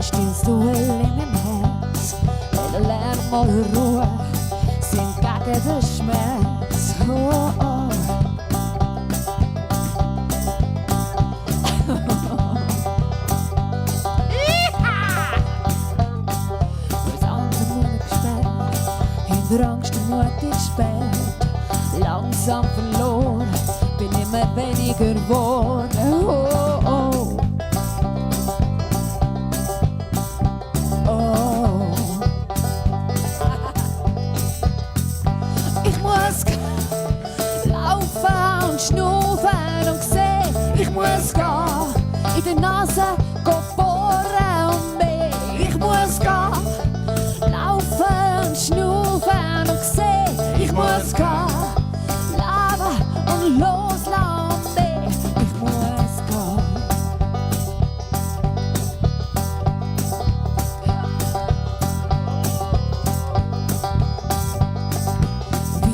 stilles Duell in meinem Herz. Weder Lärm oder Ruhe sind gegen den Schmerz. Oh, oh. Weil's andere Mund gesperrt, hinter Angst und Mut gesperrt. Langsam verloren, bin immer weniger geworden. Oh, oh. Oh. Ich muss laufen und schnaufen und sehen, ich muss gehen, in der Nase bohren und mehr. Ich muss gehen, laufen und schnaufen und sehen, ich muss gehen, leben und loslassen mehr. Ich muss gehen.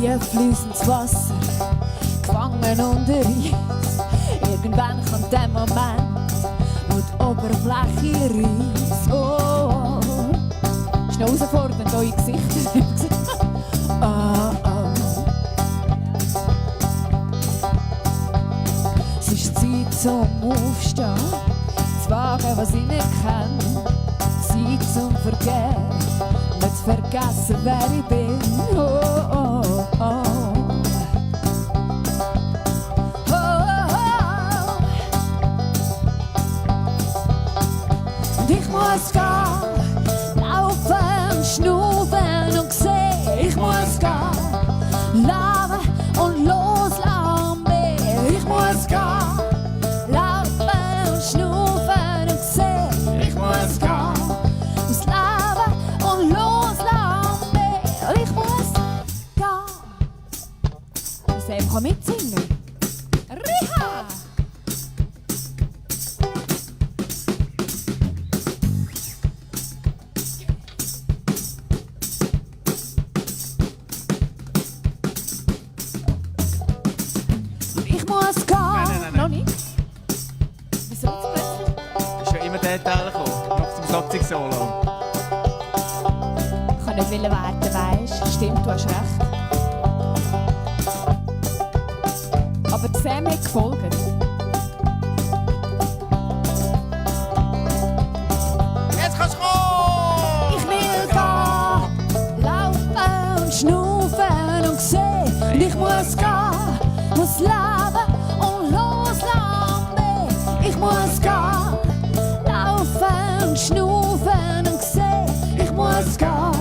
Wie fließendes Wasser, gefangen unter Eis. Irgendwann kommt der Moment, wo die Oberfläche reißt. Oh, oh. Ist noch herausfordernd, eure Gesichter. Oh, oh. Es ist Zeit zum Aufstehen, zu wagen, was ich nicht kenne. Zeit zum Vergehen, nicht zu vergessen, wer ich bin. Oh, oh, oh. Ich muss gehen, laufen, schnaufen und sehen. Ich muss gehen, leben und loslassen mehr. Ich muss gehen, laufen und schnaufen und sehen. Ich muss gehen, muss leben und loslassen mehr. Ich muss gehen. Sam kann mitsingen. Riha! Solo. Ich kann nicht warten, weisst. Stimmt, du hast recht. Aber die Sam hat gefolgt. Jetzt kannst du kommen! Ich will gehen, laufen und schnaufen und sehen. Und ich muss gehen, muss leben und loslassen mehr. Ich muss gehen, laufen und schnaufen und sehen. Ich muss gehen,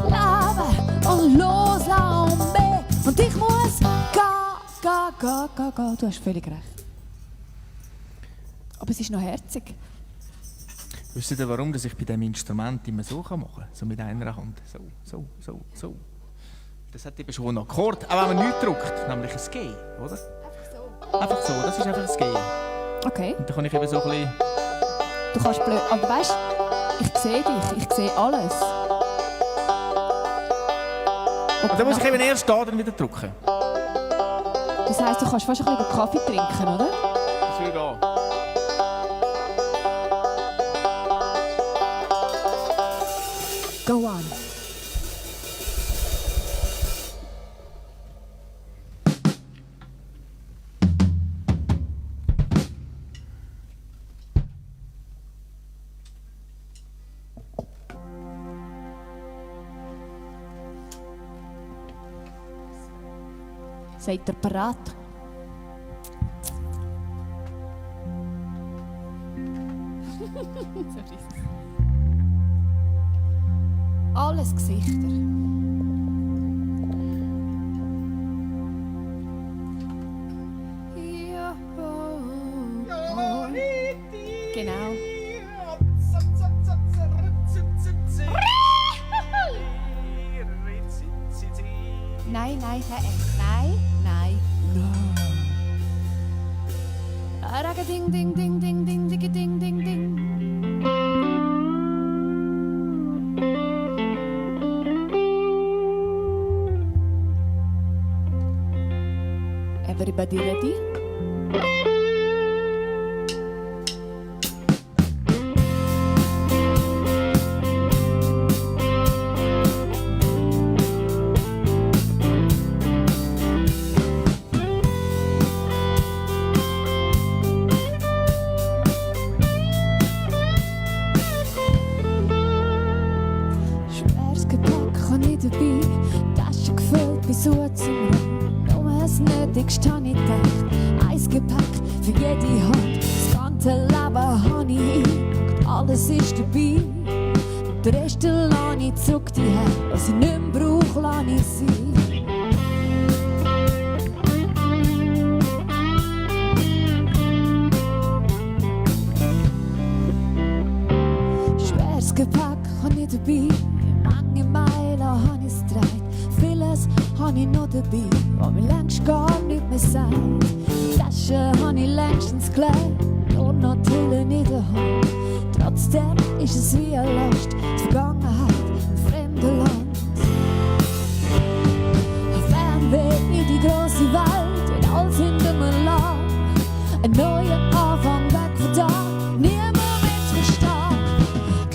leben und loslassen mehr. Und ich muss gehen. Du hast völlig recht. Aber es ist noch herzig. Wisst ihr, warum dass ich bei diesem Instrument immer so machen kann? So mit einer Hand. So. Das hat eben schon einen Akkord, auch wenn man nichts drückt, nämlich ein G, oder? Einfach so, das ist einfach ein G. Okay. Und dann kann ich eben so ein bisschen... Du kannst blöd, aber weißt, ich sehe dich, ich sehe alles. Und dann muss ich eben erst da dann wieder drücken. Das heisst, du kannst fast ein bisschen Kaffee trinken, oder? Das will gehen. Go on. Seid ihr bereit? Alles Gesichter. Ja. Genau. Nein. Raga ding ding ding ding ding ding ding ding ding. Everybody ready? nicht dabei. Tasche gefüllt bis zum Rand. Nur das Nötigste habe ich gedacht. Ein Gepäck für jede Hand. Das ganze Leben habe ich eingepackt. Alles ist dabei. Den Rest lasse ich zurück die her. Was ich nicht mehr brauche, lasse ich sein. Schweres Gepäck habe ich dabei. Mange Meilen habe ich es gedreht. Vieles habe ich noch dabei, was mir längst gar nicht mehr sagt. Die Tasche habe ich längstens gelegt, nur noch die Hülle in der Hand. Trotzdem ist es wie eine Last, die Vergangenheit im fremden Land. Fernweg in die grosse Welt, wird alles hinter mir lang. Ein neuer Anfang, weg von da, niemand wird verstehen.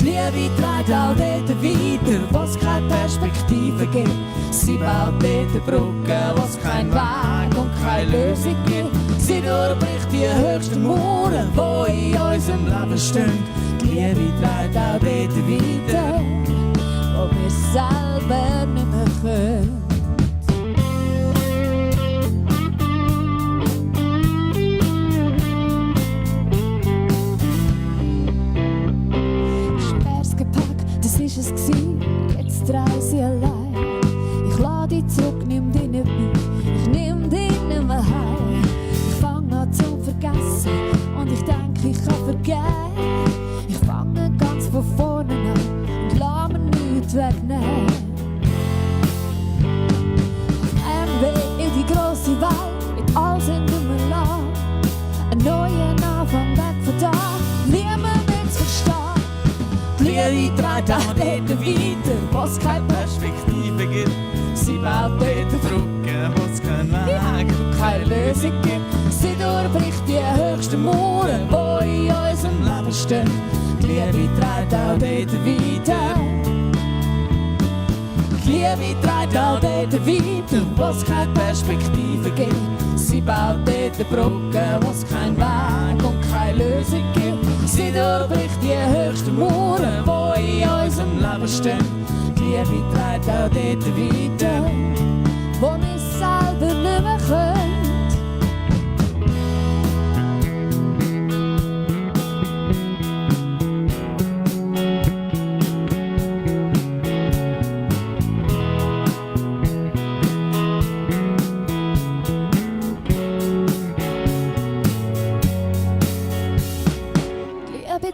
Die Liebe trägt auch dort weiter, wo es keine Perspektive gibt. Sie baut dort Brücken, wo es keinen Weg und keine Lösung gibt. Sie durchbricht die höchsten Mauern, die in unserem Leben stehen. Die Liebe trägt auch dort weiter, wo wir selber nicht mehr können. Schweres Gepäck, das ist es gsi, jetzt reise ich allein. Ich lade dich zurück, nimm dich nicht mit, ich nimm dich nicht mehr heim. Ich fange an zu vergessen und ich denke, ich kann vergeben. Ich fange ganz von vorne an und lass mir nichts wegnehmen. Ein Weg in die grosse Welt, mit alles hinter mir lang. Ein neuer Anfang, weg von da, niemand wird's verstehen. Die Liebe trägt auch dort weiter, wo es keine Perspektive gibt. Sie baut dort Brücken, wo es keinen Weg und keine Lösung gibt. Sie durchbricht die höchsten Mauern, die in unserem Leben stehen. Die Liebe trägt auch dort weiter. Die Liebe trägt auch dort weiter, wo es keine Perspektive gibt. Sie baut dort Brücken, wo es keinen Weg und keine Lösung gibt. Sie durchbricht die höchsten Mauern, die in unserem Leben stehen. Die Liebe trägt auch dort weiter, wo wir selber nicht mehr können.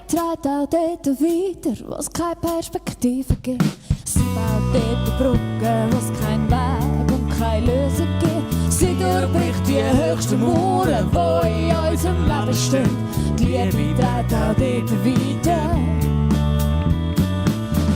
Trägt auch dort weiter, wo es keine Perspektive gibt. Sie baut dort Brücken, wo es keinen Weg und keine Lösung gibt. Sie durchbricht die höchsten Mauern, die in unserem Leben stehen. Die Liebe trägt auch dort weiter.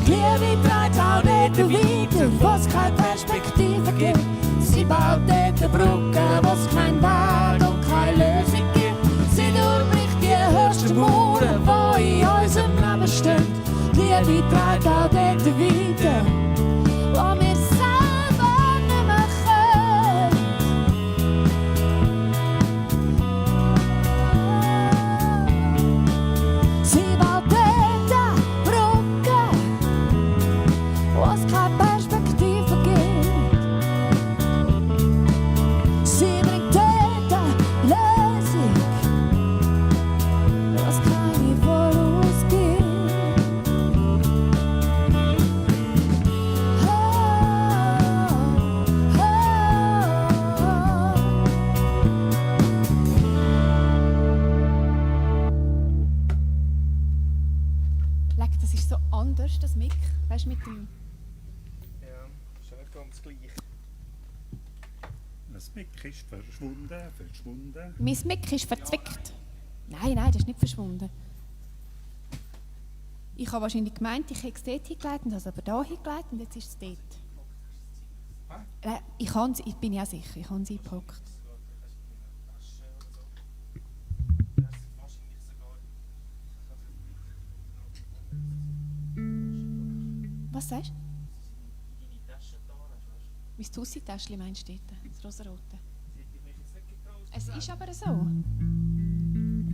Die Liebe trägt auch dort weiter, wo es keine Perspektive gibt. Sie baut dort Brücken, wo es keinen Weg und keine Lösung gibt. Sie durchbricht die höchsten Mauern, die in unserem Leben stehen. Die Liebe trägt auch dort weiter, wo wir selber nicht mehr können. Sie baut dort Brücken, wo es keine Perspektive gibt. Sie bringt dort Lösung, was keine Voraus gibt. Leck, das ist so anders, das Mic. Weißt du, mit dem. Ja, ist ja nicht ganz gleich. Das Mic ist verschwunden. Mein Mic ist verzwickt. Nein, das ist nicht verschwunden. Ich habe wahrscheinlich gemeint, ich hätte es dort hingelegt und habe es aber da hingelegt und jetzt ist es dort. Ich bin ja sicher, ich habe es eingepackt. Was sagst du? Mein Tussi-Täschchen meinst du dort, das rosarote? Es ist aber so.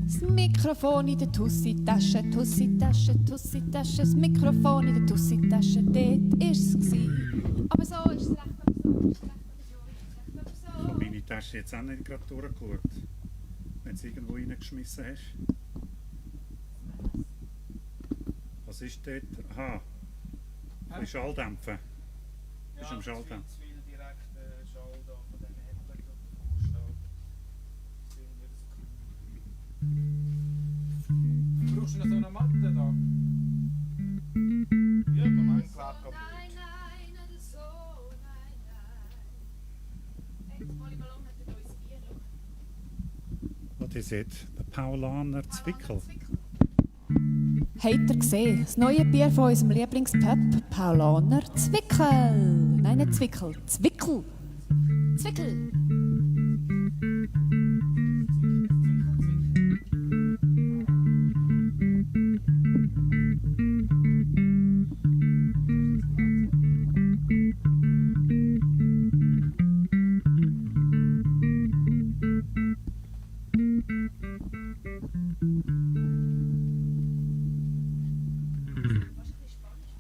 Das Mikrofon in der Tussi-Tasche, Tussi-Tasche, Tussi-Tasche. Das Mikrofon in der Tussi-Tasche, dort war es. Aber so ist es recht aber so. Ich habe meine Tasche jetzt auch nicht gerade durchgeschaut. Wenn du es irgendwo reingeschmissen hast. Was ist dort? Aha. Ein Schalldämpfer. Ja, Ist am Schalldämpfer. zu viel direkten Schall da von diesen Händlern vorstellen. Brauchst du noch so eine Matte da? Ja, Moment, klar. Nein, oder so, nein. Hey, der Polyballon hat ein neues Bier. What is it? Der Paulaner Zwickel. Habt ihr gesehen? Das neue Bier von unserem Lieblingspep, Paulaner Zwickel. Nein, nicht Zwickel, Zwickel. Zwickel.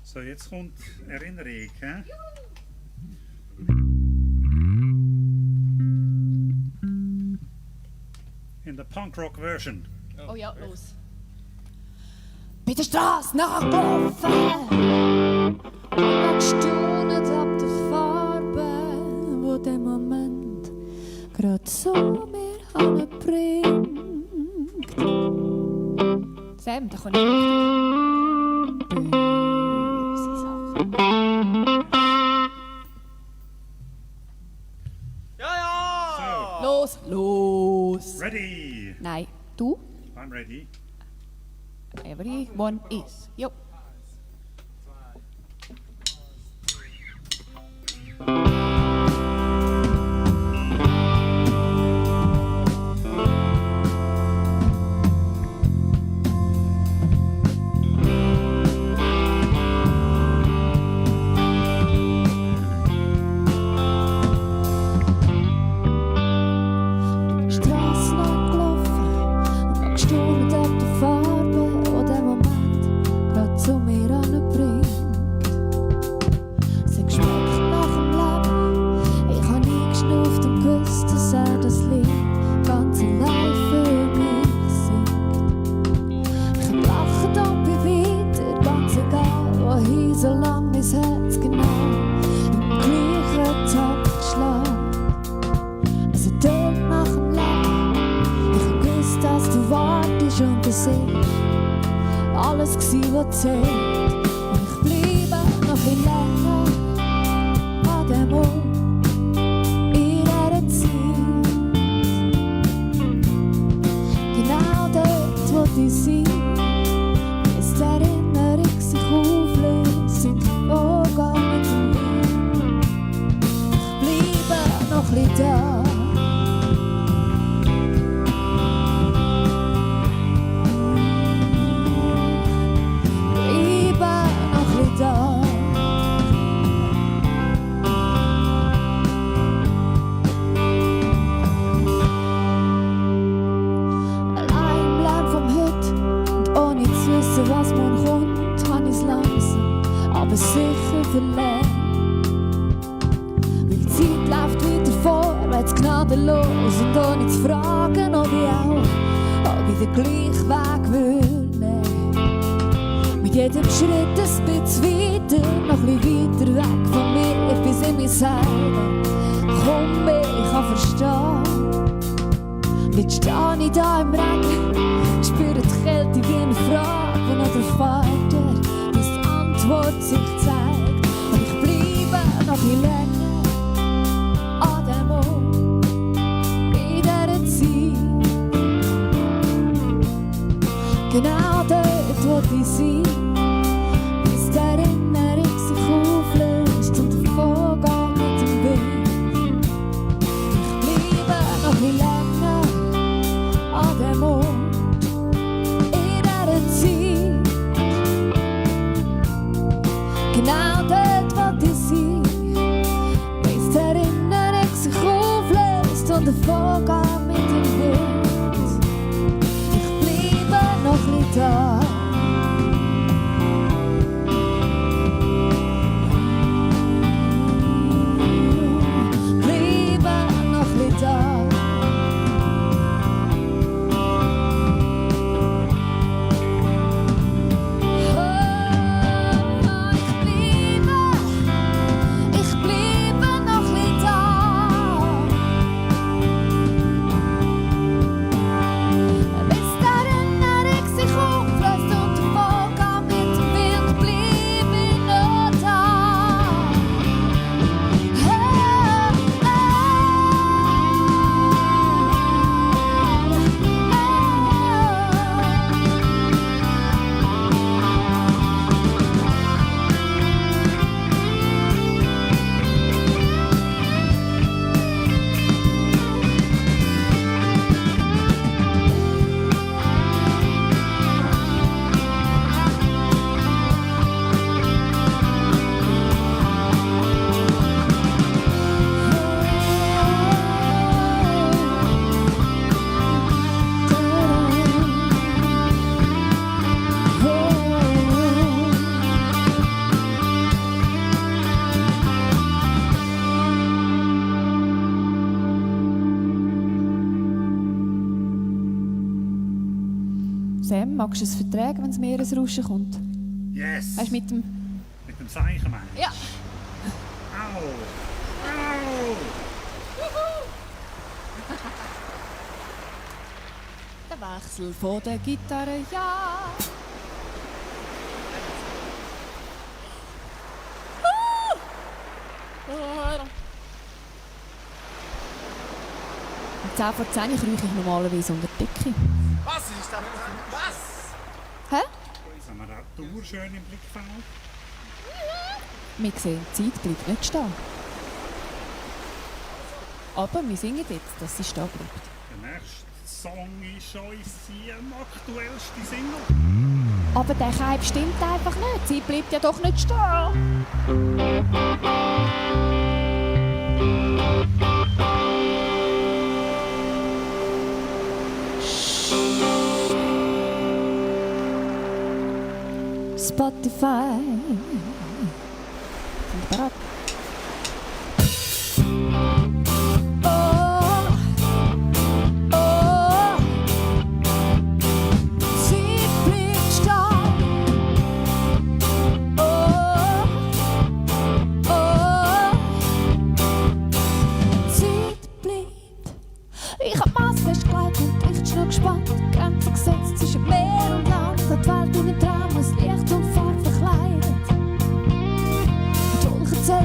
So, jetzt kommt Erinnerung. He? In der Punk-Rock-Version. Oh ja, los. Bei der Straße nachgelaufen und gestaunet ab der Farbe, wo der Moment gerade so mir anbringt. Sam, da kann ich richtig böse Sachen. Ja! Los! Ready! Nein, du? I'm ready. Everyone is. Jo. Straßen angelaufen und gestaunet ab der Farbe, wo der Moment grad zu mir anbringt. Sie geschmeckt nach dem Leben, ich hab nie geschnauft und gewusst, dass das Lied ganz allein für mich singt. Ich hab lacht und bin weiter, ganz egal wohin, solange mein Herz genau im gleichen Takt schlägt. Es tönt nach dem Leben. Ich hab gewusst, dass du wartest und es ist alles gsi, was zählt. Und ich bleibe noch ein länger an dem Ort, in dieser Zeit. Genau dort, wo du sein, bis die Erinnerung sich auflöst und vorgeht mit dem Wind. Ich bleibe noch ein bisschen da. Was man kommt, kann ich's langsam, aber sicher verlernt. Weil die Zeit läuft weiter vorwärts, gnadenlos und ohne zu fragen, ob ich den gleichen Weg will nehmen. Mit jedem Schritt ein bisschen weiter, noch ein bisschen weiter weg von mir, bis in mich selber. Komm, ich kann verstehen. Jetzt stehe ich da im Regen, spüre die Kälte wie eine Frage nach der Vater, bis die Antwort sich zeigt. Und ich bleibe noch ein länger an dem Ort, in dieser Zeit. Genau dort, wo ich sein, bis die Erinnerung sich auflöst und davongeht mit dem Wind. Ich bleibe noch ein länger an dem Ort, in dieser Zeit. Genau dort, wo ich sein, bis die Erinnerung sich auflöst und davongeht mit dem Wind. Ich bleibe noch ein bisschen da. Sam, magst du es vertragen, wenn das Meeresrauschen kommt? Yes! Weißt du, mit dem... Mit dem Seichen, meinst du? Ja. Au! Au! Der Wechsel von der Gitarre, ja. Um 10 vor 10 krieche ich normalerweise unter die Decke. Was ist das? Was? Hä? Jetzt haben wir auch die Uhr schön im Blickfeld. Wir sehen, die Zeit bleibt nicht stehen. Aber wir singen jetzt, dass sie stehen bleibt. Der nächste Song ist unsere aktuellste Single. Aber der Keim stimmt einfach nicht. Sie bleibt ja doch nicht stehen. Spotify. Sind wir bereit?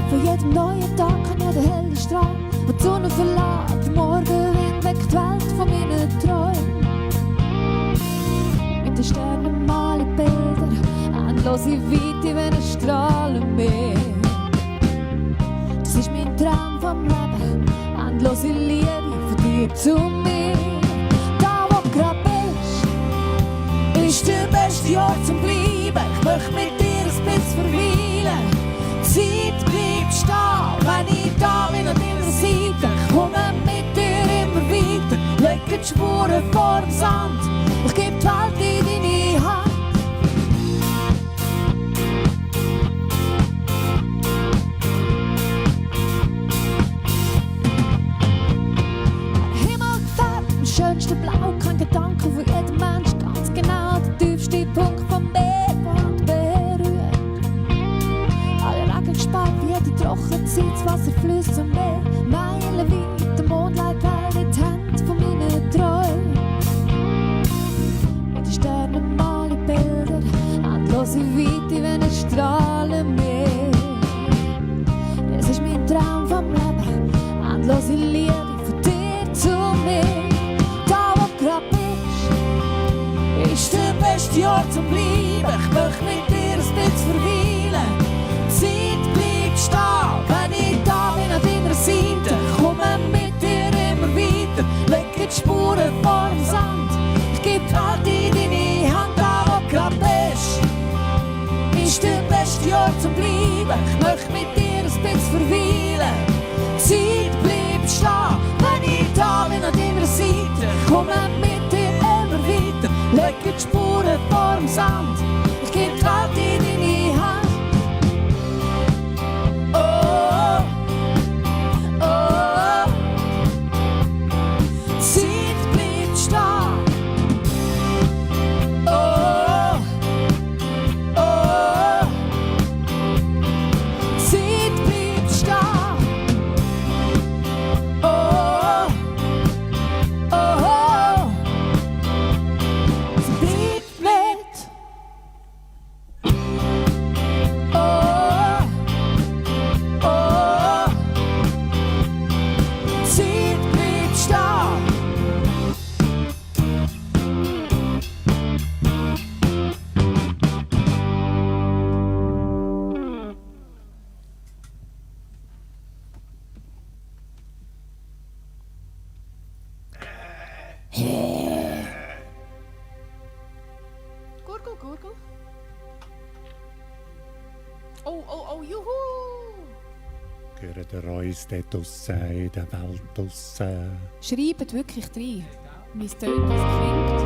Für jeden neuen Tag kann jeder helle Strahl, wo die Sonne verlässt, der Morgenwind weckt die Welt von meinen Träumen. Mit den Sternen male ich Bilder, endlose Weite wie ein Strahlenmeer. Das ist mein Traum vom Leben, endlose Liebe von dir zu mir. Da wo du grad bist, ist der beste Ort zum Bleiben. Ich möchte mit dir ein bisschen verweilen. Zeit bleibt stehen, wenn ich da bin an deiner Seite. Ich komme mit dir immer weiter, leg die Spuren vor dem Sand. Ich geb die Welt in deine Hand. Himmel fährt im schönsten Blau, kein Gedanke von jedem Mensch, ganz genau der tiefste Punkt vom Meer, der berührt. Spart wie jede Trockenzeit, das Wasser fließt zum Meer. Meilenweit, der Mondlicht hält in die Hände von meinen Träumen. Mit den Sternen male ich Bilder, endlose Weite wie ein Strahlenmeer. Das ist mein Traum vom Leben, endlose Liebe von dir zu mir. Da wo du grad bist, ist der beste Ort zum Bleiben. Ich möchte mit dir ein bisschen verweilen. Zeit bleibt stehen, wenn ich da bin an deiner Seite. Ich komme mit dir immer weiter, leg die Spuren vor dem Sand. Ich geb halt in deine Hand, da wo du grad bist, ist der beste Ort zum Bleiben. Ich möchte mit dir ein bisschen verweilen. Zeit bleibt stehen, wenn ich da bin an deiner Seite. Ich komme mit dir immer weiter, leg die Spuren vor dem Sand. Ich geb halt in deine Hand. Gurgel. Oh, juhu! Gehört ihr uns dort draussen in der Welt draussen? Schreibt wirklich rein, wie es tönt, was klingt.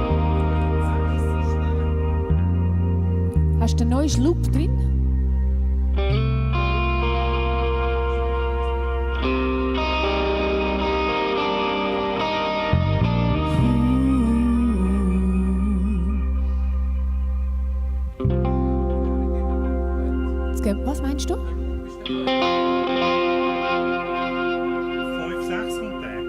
Hast du einen neuen Schluck drin? Was meinst du? 5, 6 kommt der.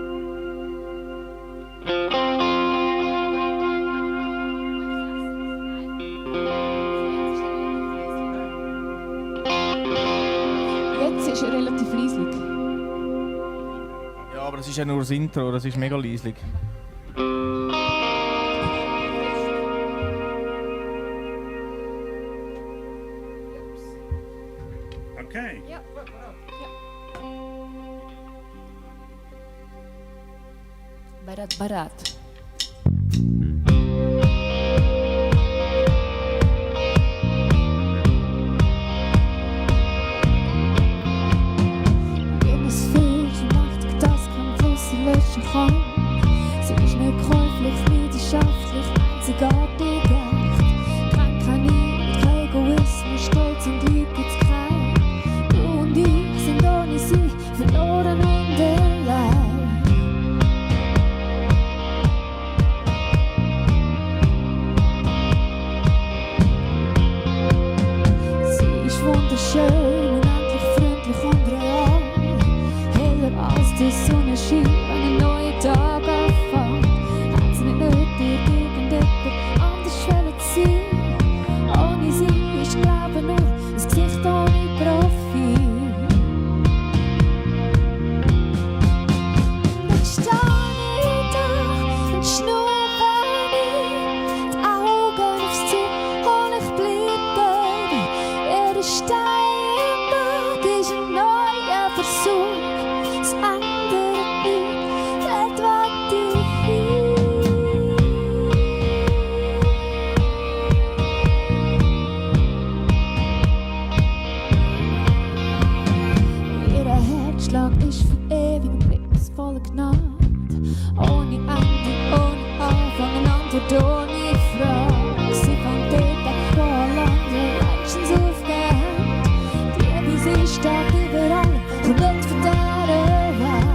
Jetzt ist er relativ leislich. Ja, aber das ist ja nur das Intro, das ist mega leislich. Okay. Ja. Barat. Wenn es fehlt, so mächtig, dass kein Fluss sie löschen kann. Sie ist nicht käuflich, leidenschaftlich, einzigartig echt. Kein Neid, kein Egoismus, Stolz und Liebe gibt's kein. Du und ich sind ohne sie verloren und allein. Sie ist wunderschön, unendlich freundlich und real. Heller als der Sonnenschein, wenn ein neuer Tag anfängt. Hat sie nicht nötig, irgendjemand anders wollen zu sein. Ohne sie ist Leben nur ein Gesicht ohne Profil. Dann stehe ich da und schnurre nicht, die Augen aufs Ziel und ich bleibe. Jeder Stein im Weg ist ein neuer Versuch, es ändert nichts, dort will ich hin. Ihr Herzschlag ist für ewig und Blick voller Gnade. Ohne Ende, ohne Anfang, eine Antwort ohne Frage. Sie fängt dort an, wo alle anderen meistens aufgehört. Die Liebe, sie steht überall, kommt nicht von dieser Welt.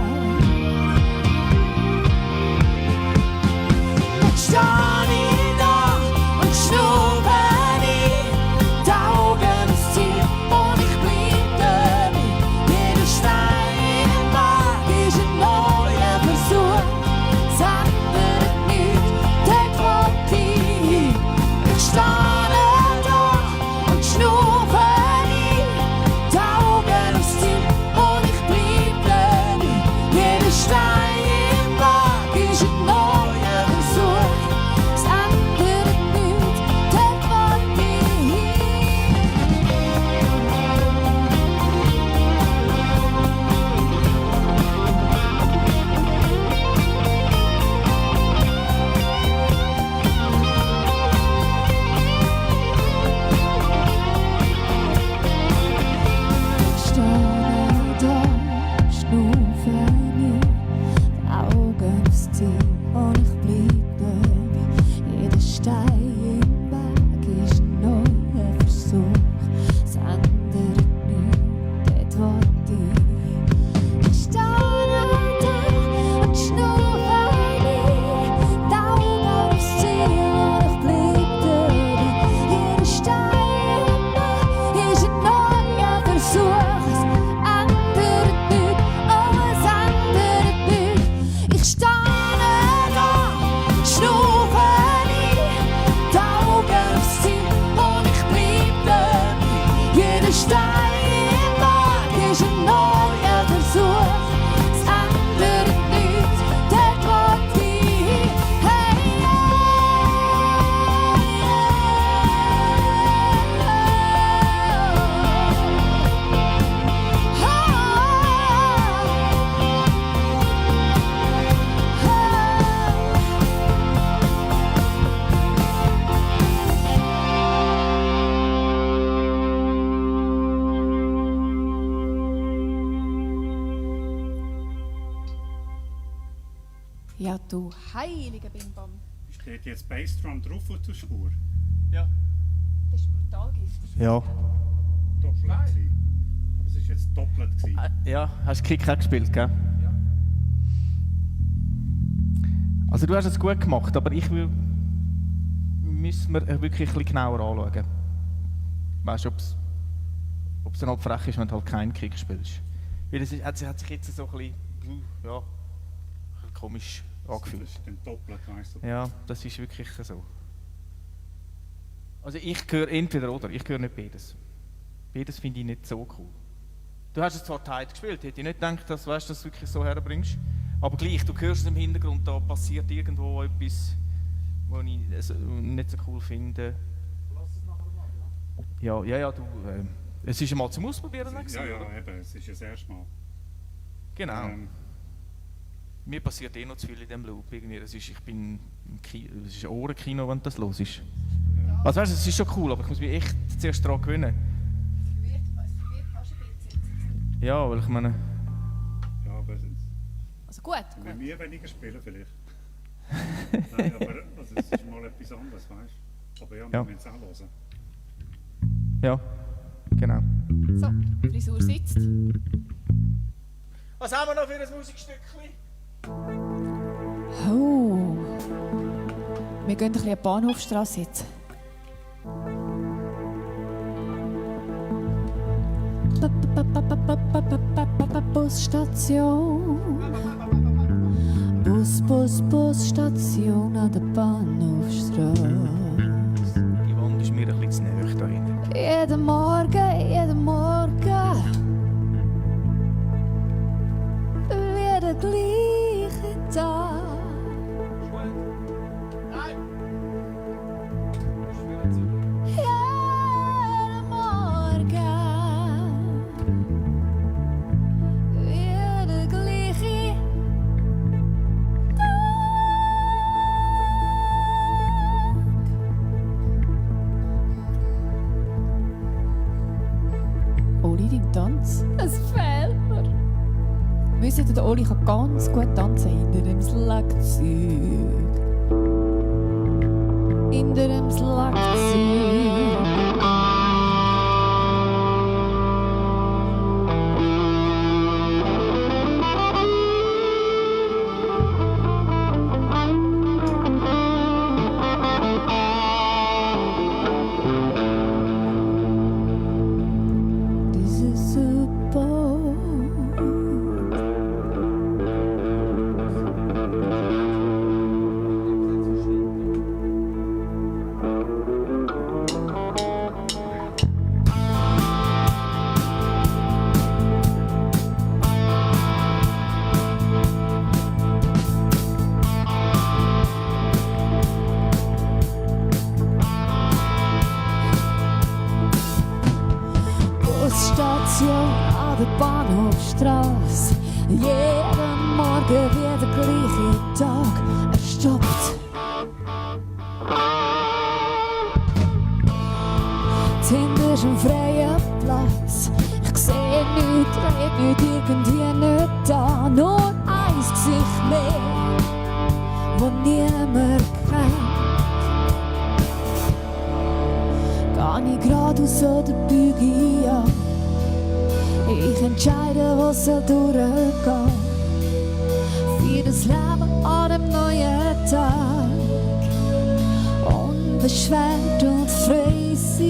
Jetzt stehe ich da und schnurre nicht, die Augen aufs Ziel und ich bleibe dabei. Jeder Stein im Weg ist ein neuer Versuch, es ändert nichts, dort will ich hin. Ich stehe da und schnurre nicht, die Augen aufs Ziel und ich bleibe dabei. Jeder Stein im Weg ist ein neuer Versuch, es ändert nichts, dort will ich hin. Stehe da, schnurre nicht, die Augen aufs Ziel und ich bleibe dabei. Jeder Stein im Weg ist ein neuer Versuch, es ändert nichts, dort will ich hin. Ich stehe da und schnurre nicht, die Augen aufs Ziel und ich bleibe dabei. Jeder Stein im Weg ist ein neuer Versuch, es ändert nichts, oh es ändert nichts. Ich stehe da, schnurre nicht, die Augen aufs Ziel und ich bleibe dabei. Jeder Stein im Weg ist ein neuer Versuch, es ändert nichts, dort will ich hin. Hey, ja, du heiliger Bimbam. Steht jetzt Bassdrum drauf auf der Spur? Ja. Das ist brutal giftig. Ja. Doppelt gewesen. Aber es ist jetzt doppelt gewesen. Ja, hast du Kick auch gespielt, gell? Ja. Also du hast es gut gemacht, aber ich will... müssen wir wirklich ein bisschen genauer anschauen. Weißt du, ob es ob es dann halt frech ist, wenn du halt keinen Kick spielst. Weil es hat sich jetzt so ein bisschen, ja, komisch angefühlt. Das ist dann doppelt, weißt du. Ja, das ist wirklich so. Also ich höre entweder oder, ich höre nicht beides. Beides finde ich nicht so cool. Du hast es zwar tight gespielt, hätte ich nicht gedacht, dass du das wirklich so herbringst. Aber gleich, du hörst es im Hintergrund, da passiert irgendwo etwas, was ich nicht so cool finde. Lass es nachher mal, ja. Ja, du, es ist einmal zum Ausprobieren gewesen, Ja, oder? eben, es ist ja das erste Mal. Genau. Mir passiert noch zu viel in diesem Loop. Irgendwie, es ist ein Ohrenkino, wenn das los ist. Ja. Also weißt du, es ist schon cool, aber ich muss mich echt zuerst daran gewöhnen. Es wird fast ein bisschen. Ja, weil ich meine... Ja, aber Also gut. wenn wir weniger spielen vielleicht. Nein, aber also, es ist mal etwas anderes, weißt du. Aber ja, wir Ja. müssen es auch hören. Ja, genau. So, Frisur sitzt. Was haben wir noch für ein Musikstückchen? Oh. Wir gehen ein bisschen an die Bahnhofstrasse jetzt. Busstation. Busstation an der Bahnhofstrasse. Die Wand ist mir ein bisschen zu nahe da hinten. Jeden Morgen. Wie der gleiche Tag. Jeden Morgen. Wie der gleiche Tag. Oli, dein Tanz? Es fehlt mir. Wisst ihr, der Oli kann ganz gut tanzen hinter dem Schlagzeug. Hinter dem Schlagzeug. This is a boat. Busstation an der Bahnhofstrasse. Jeden Morgen wie der gleiche Tag. Er stoppt. Hinter ist ein freier Platz. Ich sehe nichts, red nicht, irgendwie nicht da. Nur ein Gesicht mehr, das niemand kennt. Gehe ich geradeaus oder biege ich ab? Ich entscheide, was soll durchgehen. Für das Leben an dem neuen Tag. Unbeschwert und frei sein.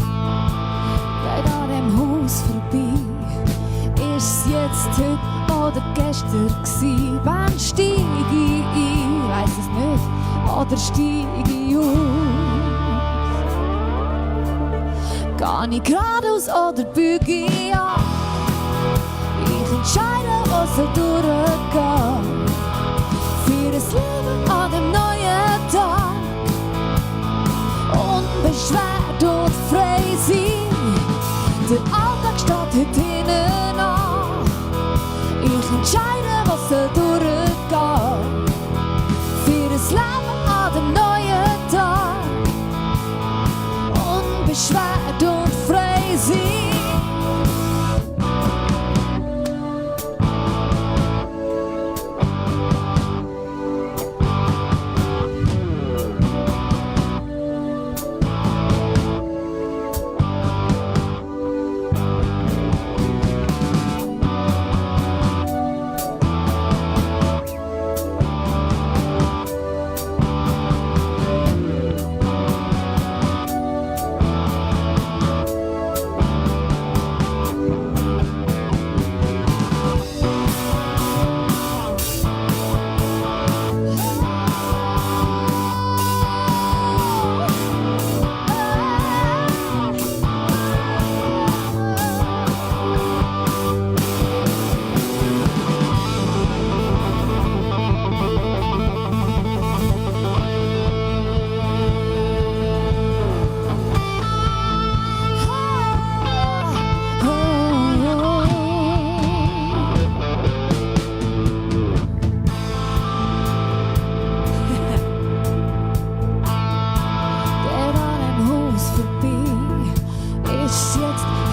Geht an dem Haus vorbei. Ist es jetzt heute oder gestern gsi? Wann steig ich ein? Weiss es nicht. Oder steig ich aus? Geh ich geradeaus oder biege ich ab? Ich entscheide, was soll durchgehen. Für das Leben an dem neuen Tag. Unbeschwert und frei sein. Der Alltag steht heute hinten an. Ich entscheide, was soll durchgehen. Für das Leben an dem neuen Tag. Unbeschwert und frei sein.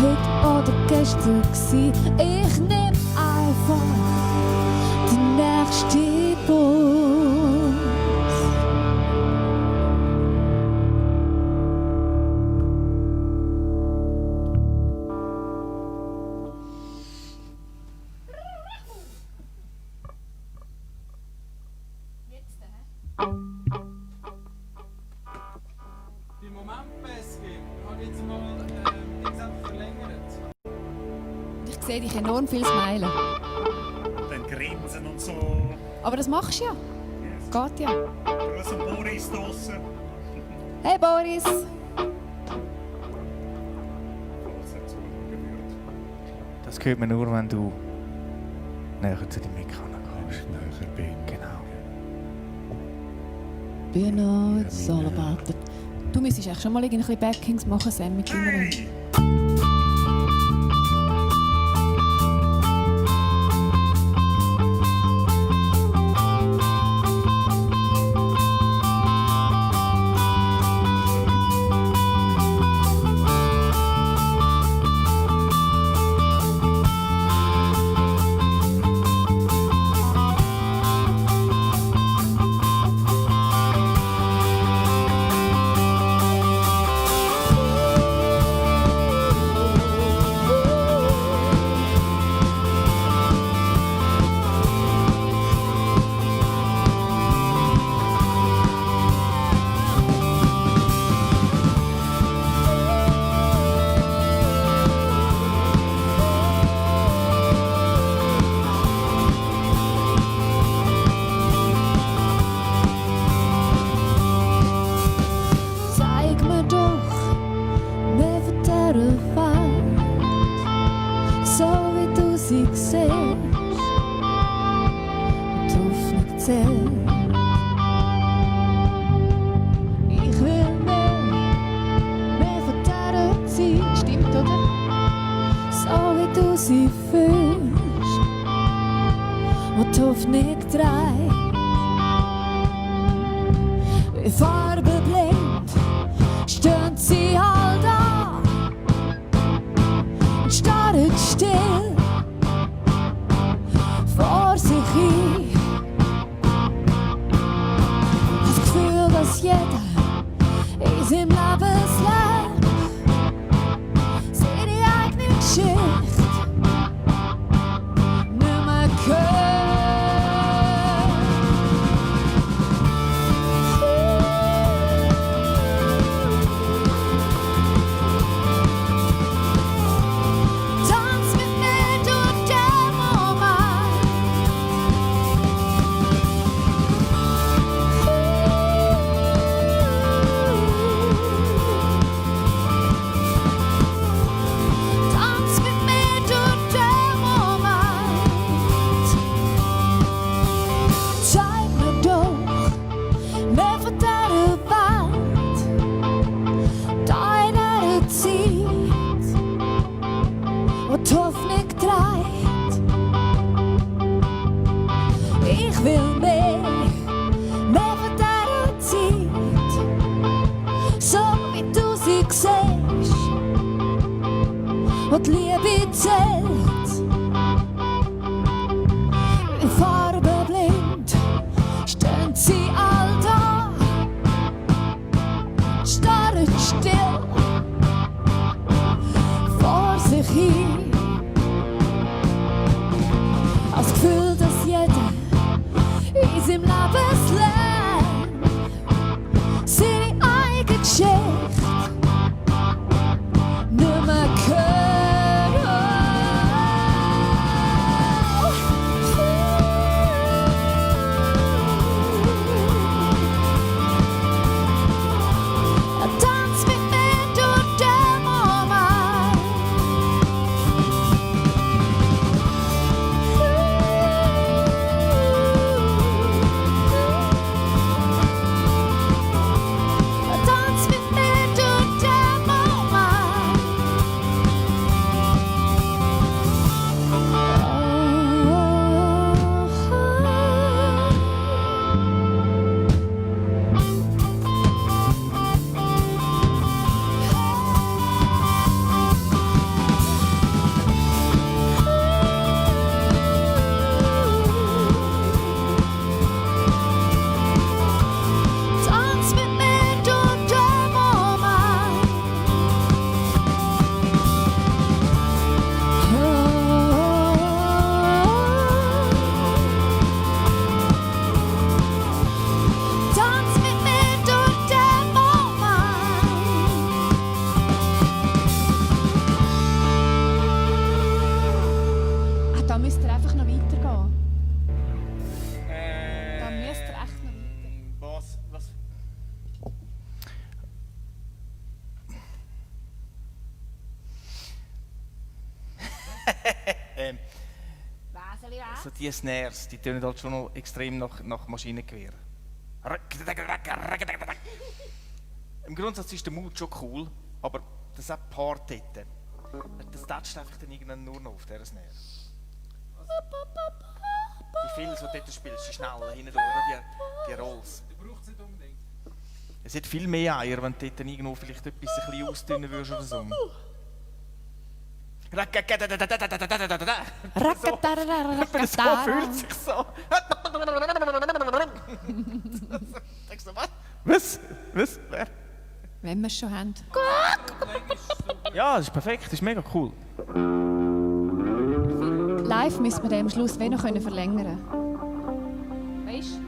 heute oder gestern gsi. Ich nehm einfach den nächsten Bus. Im Moment besser. Ich habe jetzt mal die verlängert. Ich sehe dich enorm viel smilen. Dann grinsen und so. Aber das machst du ja. Yes. Geht ja. Grüß an Boris draussen. Hey Boris! Falls er zuschauen würde. Das hört man nur, wenn du näher zu dem Mikro gehst. Näher bin. Genau. You know it's all about it. Du müsstest echt schon mal ein bisschen Backings machen, Sam, mit deiner Hey! so die Snares, die tönen halt schon noch extrem nach Maschinengewehr. Im Grundsatz ist der Mut schon cool, aber das Part dort, das toucht einfach dann irgendwann nur noch auf dieser Snare. Die viele so dort spielst, die schnellen hinten durch, die Rolls. Du brauchst es nicht unbedingt. Es hat viel mehr Eier, wenn du dort dann irgendwo vielleicht etwas ein bisschen ausdünnen würdest oder so. So fühlt sich so. Denkst du, was? Was? Wer? Wenn wir es schon haben. Ja, das ist perfekt, das ist mega cool. Live müssen wir den am Schluss noch verlängern. Weißt du?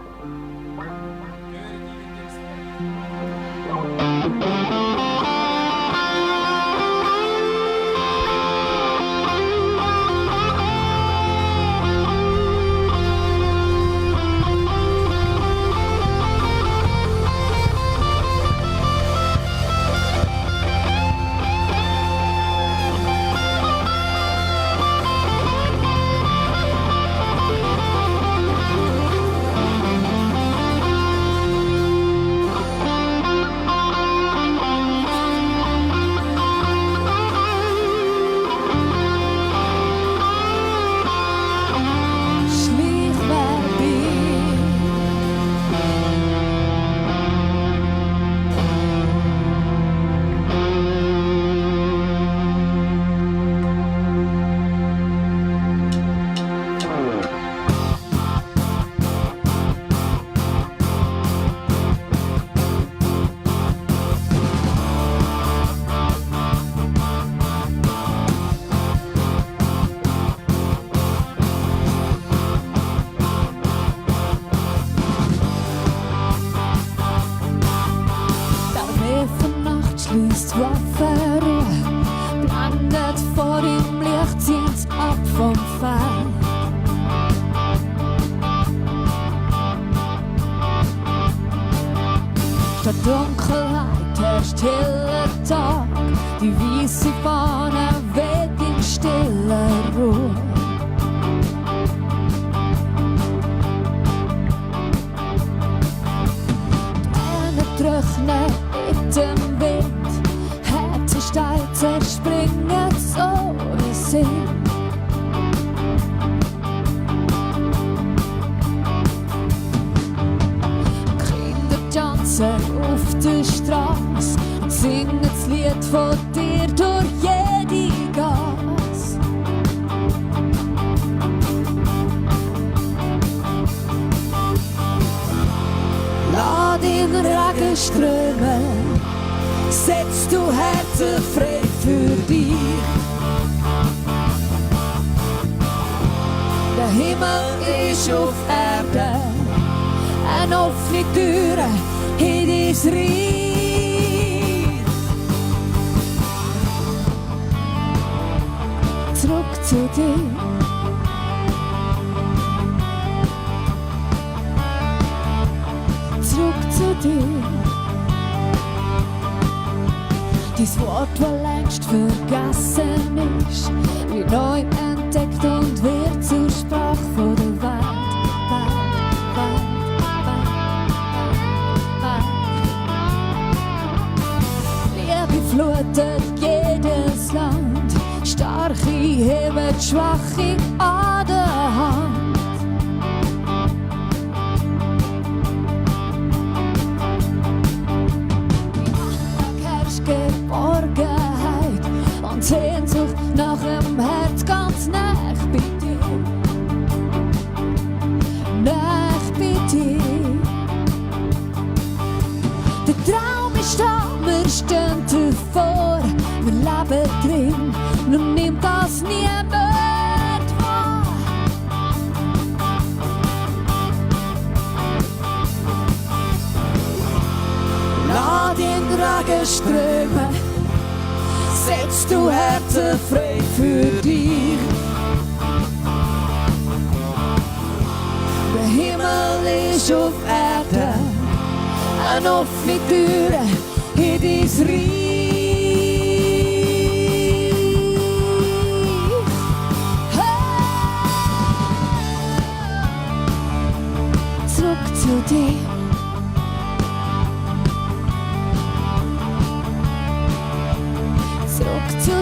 Blendet vor dem Licht, zieht's ab vom Feld. Statt Dunkelheit herrscht heller Tag, die weiße Fahne weht in stiller Ruhe. Tränen trocknen mit dem Wind, Herzen steil zerspringen, so wie sie. Auf der Straße und singen das Lied von dir durch jede Gas. Lass den Regen strömen, setz du Herzen frei für dich. Der Himmel ist auf Erde, eine offene Tür in dein Reich. Zurück zu dir. Zurück zu dir. Dies Wort, das längst vergessen ist, wird neu entdeckt und wird zur Sprache von der Welt. Flutet jedes Land, Starke heben Schwache an der Hand. Die Achtung herrscht Geborgenheit und Sehnsucht nach dem Herz ganz nah bei dir. Nah bei dir. Der Traum ist da, wir stehen davor, wir leben drin, nun nimmt das niemand wahr. Lass den Regen strömen, setz du Herzen frei für dich. Der Himmel ist auf Erde, eine offene Tür in dein Reich. Hey.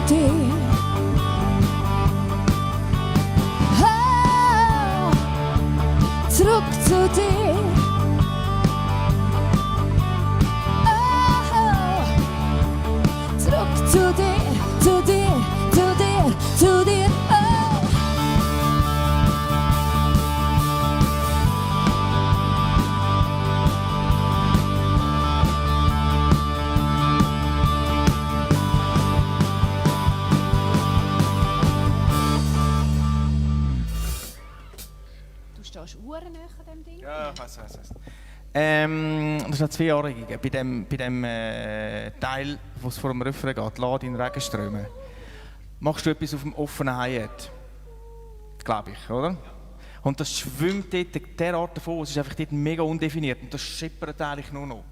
dir. Oh, zurück zu dir. Oh, zurück zu dir, zu dir, zu dir, zu dir. Oh. Du stehst uhren näher an dem Ding. Ja, ich weiß. Das hat 2 Jahre gegeben. Bei dem Teil, wo es vor dem Refrain geht, «Lass in Regenströme», machst du etwas auf dem offenen Hi-Hat. Glaube ich, oder? Und das schwimmt dort derart davon, es ist einfach dort mega undefiniert und das scheppert eigentlich nur noch.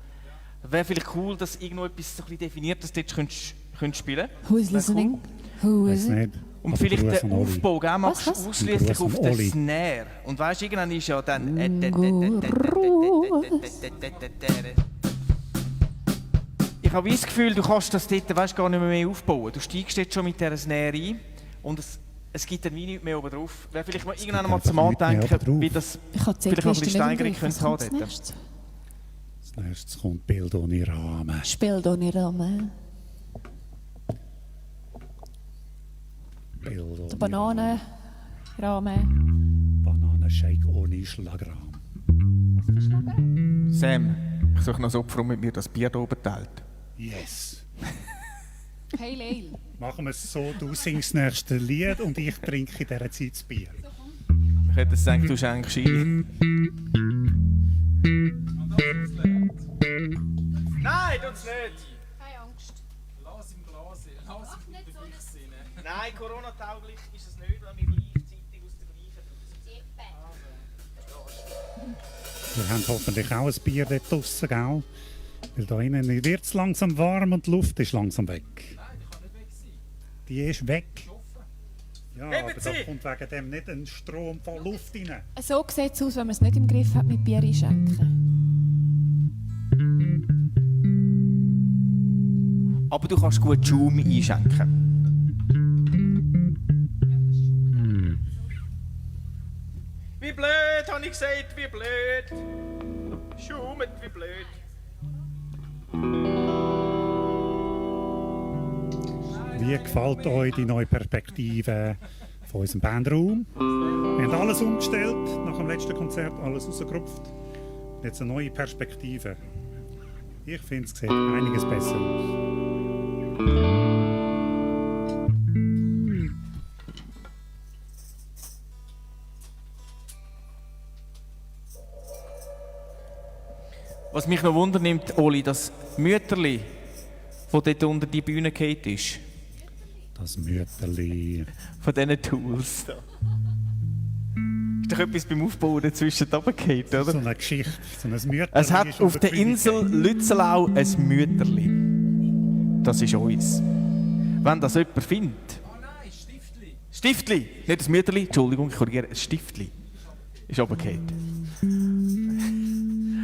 Wäre vielleicht cool, dass irgendwo etwas so ein bisschen Definiertes dort könntest spielen. Who is listening? Who is Weiß it? nicht. Und Aber vielleicht Gruß den an Oli. Aufbau, gell, machst du Was? ausschließlich Gruß auf an den Oli. Snare. Und weißt du, irgendwann ist ja dann. Ich habe das Gefühl, du kannst das dort weißt, gar nicht mehr aufbauen. Du steigst jetzt schon mit dieser Snare ein und es gibt dann wie nichts mehr oben drauf. Wäre vielleicht mal irgendwann mal zum einfach nichts mehr Andenken, oben wie drauf. das Ich habe die vielleicht noch ein bisschen Setliste nicht Steigerung im Griff. Was könnte haben kommt als dort. nächstes? Als nächstes kommt Bild ohne Rahmen. Spiel doch nicht Rahmen. Bild ohne Bananenrahmen. Bananenshake ohne Schlagrahmen. Sam, ich suche noch ein Opfer, mit mir das Bier hier oben teilt. Yes. Hey Leil. Machen wir es so, du singst das nächste Lied und ich trinke in dieser Zeit das Bier. Ich hätte gedacht, du schenkst ein. Nein, tut's nicht! Keine Angst. Lass im Glas, lass im Gefäß rein. Nein, Corona-tauglich ist es nicht, wenn wir gleichzeitig aus der gleichen Wir haben hoffentlich auch ein Bier dort draussen, gell? Weil da innen wird es langsam warm und die Luft ist langsam weg. Nein, die kann nicht weg sein. Die ist weg. Ja, Heben aber da Sie! kommt wegen dem nicht ein Strom von Luft rein. So sieht es aus, wenn man es nicht im Griff hat mit Bier einschenken. Aber du kannst gut Schaum einschenken. Wie blöd, habe ich gesagt, wie blöd. Schaumet, wie blöd. Wie gefällt euch die neue Perspektive von unserem Bandraum? Wir haben alles umgestellt, nach dem letzten Konzert alles rausgerupft. Jetzt eine neue Perspektive. Ich finde, es sieht einiges besser aus. Was mich noch wundernimmt, Oli, das Mütterli, das dort unter die Bühne gefallen ist, Das Mütterli. von diesen Tools. Da. Ist doch etwas beim Aufbauen dazwischen runtergefallen, So oder? eine Geschichte, so ein Mütterli. Es hat ist auf unter der die Bühne Insel gefallen. Lützelau ein Mütterli. Das ist uns. Wenn das jemand findet. Oh nein, Stiftli. Stiftli, nicht das Mütterli, Entschuldigung, ich korrigiere, ein Stiftli. Ist runtergefallen.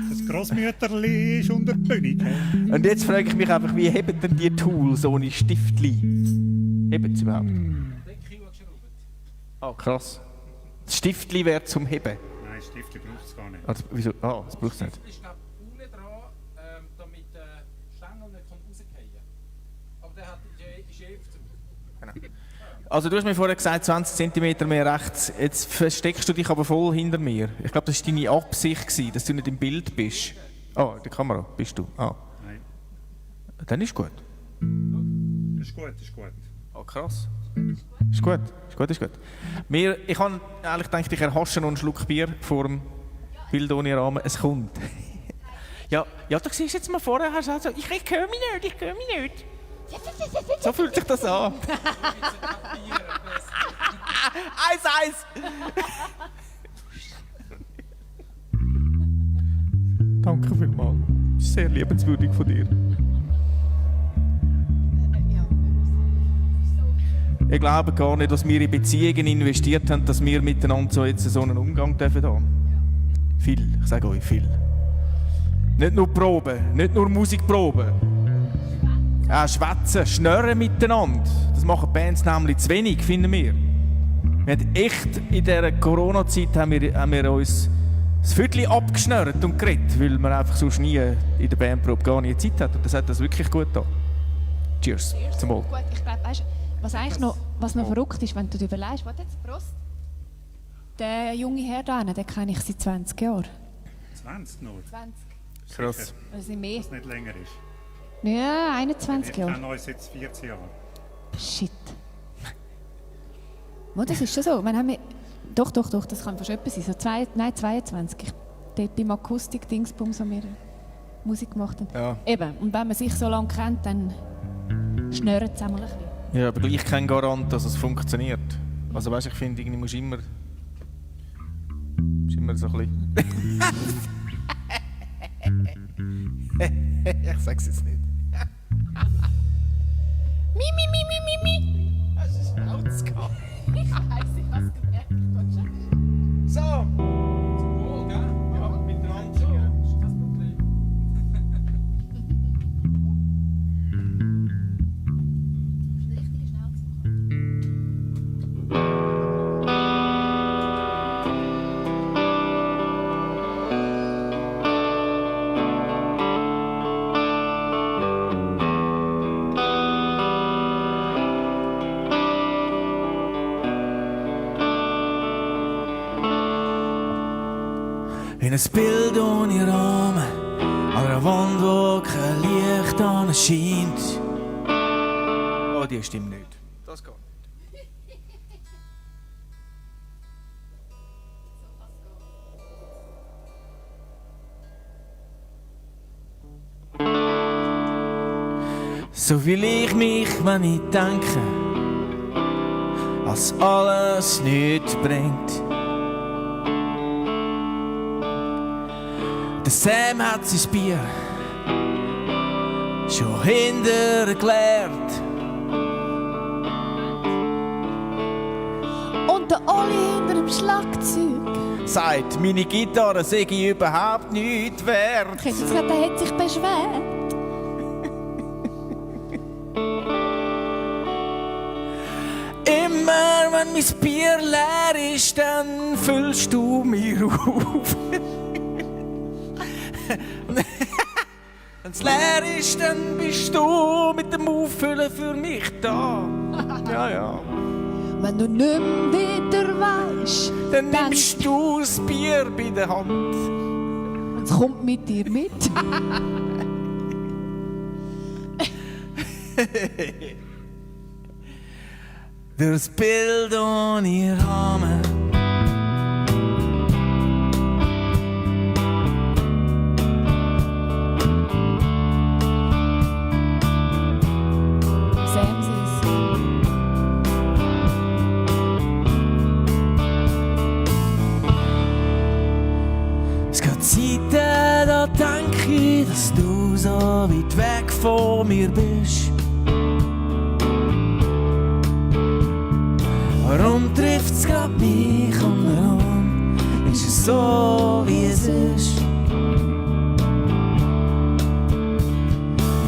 Das Grossmütterli ist unter die Bühne gefallen. Und jetzt frage ich mich einfach, wie heben denn die Tools ohne Stiftli? Heben sie überhaupt? 10 Kilo geschraubt. Ah, krass. Das Stiftli wäre zum Heben. Nein, Stifte braucht es gar nicht. Also, wieso? Ah, das braucht es nicht. Ich glaube, unten dran, damit der Stängel nicht rausfallen kann. Aber der ist zu. Also du hast mir vorher gesagt, 20 cm mehr rechts. Jetzt versteckst du dich aber voll hinter mir. Ich glaube, das war deine Absicht, gewesen, dass du nicht im Bild bist. Ah, in der Kamera bist du. Ah, Nein. dann ist gut. Ist gut, ist gut. Ah, krass. Ist gut, ist gut, ist gut. Ich habe eigentlich gedacht, ich erhasche noch einen Schluck Bier vor dem Bild ohne Rahmen. Es kommt. ja, du siehst jetzt mal vorher, hast du also, ich höre mich nicht, ich höre mich nicht. So fühlt sich das an. 1-1. Danke vielmals. Sehr liebenswürdig von dir. Ich glaube gar nicht, dass wir in Beziehungen investiert haben, dass wir miteinander so jetzt so einen Umgang dürfen haben. Viel, ich sage euch viel. Nicht nur Proben, nicht nur Musikproben. Schwätzen, schnurren miteinander. Das machen Bands nämlich zu wenig, finden wir. Wir haben echt in dieser Corona-Zeit haben wir uns das Viertel abgeschnürt und geredet, weil man einfach sonst nie in der Bandprobe gar nie Zeit hat. Und das hat das wirklich gut getan. Cheers. Zum Wohl. Gut, ich glaube, weißt, was noch verrückt ist, wenn du dir überlegst, warte jetzt, Prost. Der junge Herr da, den kenne ich seit 20 Jahren. 20 nur? 20. Krass. Also mehr. Was nicht länger ist. Ja, 21 Ich Jahre. kenne uns jetzt 14 Jahre. Shit. Oh, das ist schon so. Wir haben doch, das kann fast etwas sein. So 22. Dort beim Akustik-Dingsbums, wo wir Musik gemacht haben. Ja. Eben, und wenn man sich so lange kennt, dann schnurrt es einmal ein bisschen. Ja, aber gleich kein Garant, dass es funktioniert. Also weißt, ich finde, irgendwie musst du immer so ein bisschen... Ich sag's jetzt nicht. Mi. Das ist rausgekommen. Ich weiss, ich hab's gemerkt. So. Zum Wohl, gell? Ja, mit der Hand schon. Ist kein Problem. In ein Bild ohne Rahmen, an einer Wand, wo kein Licht anscheint. Oh, die stimmt nicht. Das geht nicht. So will ich mich, wenn ich denke, als alles nichts bringt. Der Sam hat sein Bier schon hintergeleert. Und der Oli hinter dem Schlagzeug. Sagt, meine Gitarre sei überhaupt nichts wert. Ich hätte jetzt gesagt, er hat sich beschwert. Immer wenn mein Bier leer ist, dann füllst du mir auf. Wenn es leer ist, dann bist du mit dem Auffüllen für mich da. Ja, ja. Wenn du nicht mehr wieder weisst, Dann nimmst du das Bier bei der Hand. und es kommt mit dir mit. Durchs Bild ohne Rahmen. Sam sie's. Es gibt Zeiten, da denke ich, dass du so weit weg von mir bist. Warum trifft's grad mich und warum ist es so, wie es ist?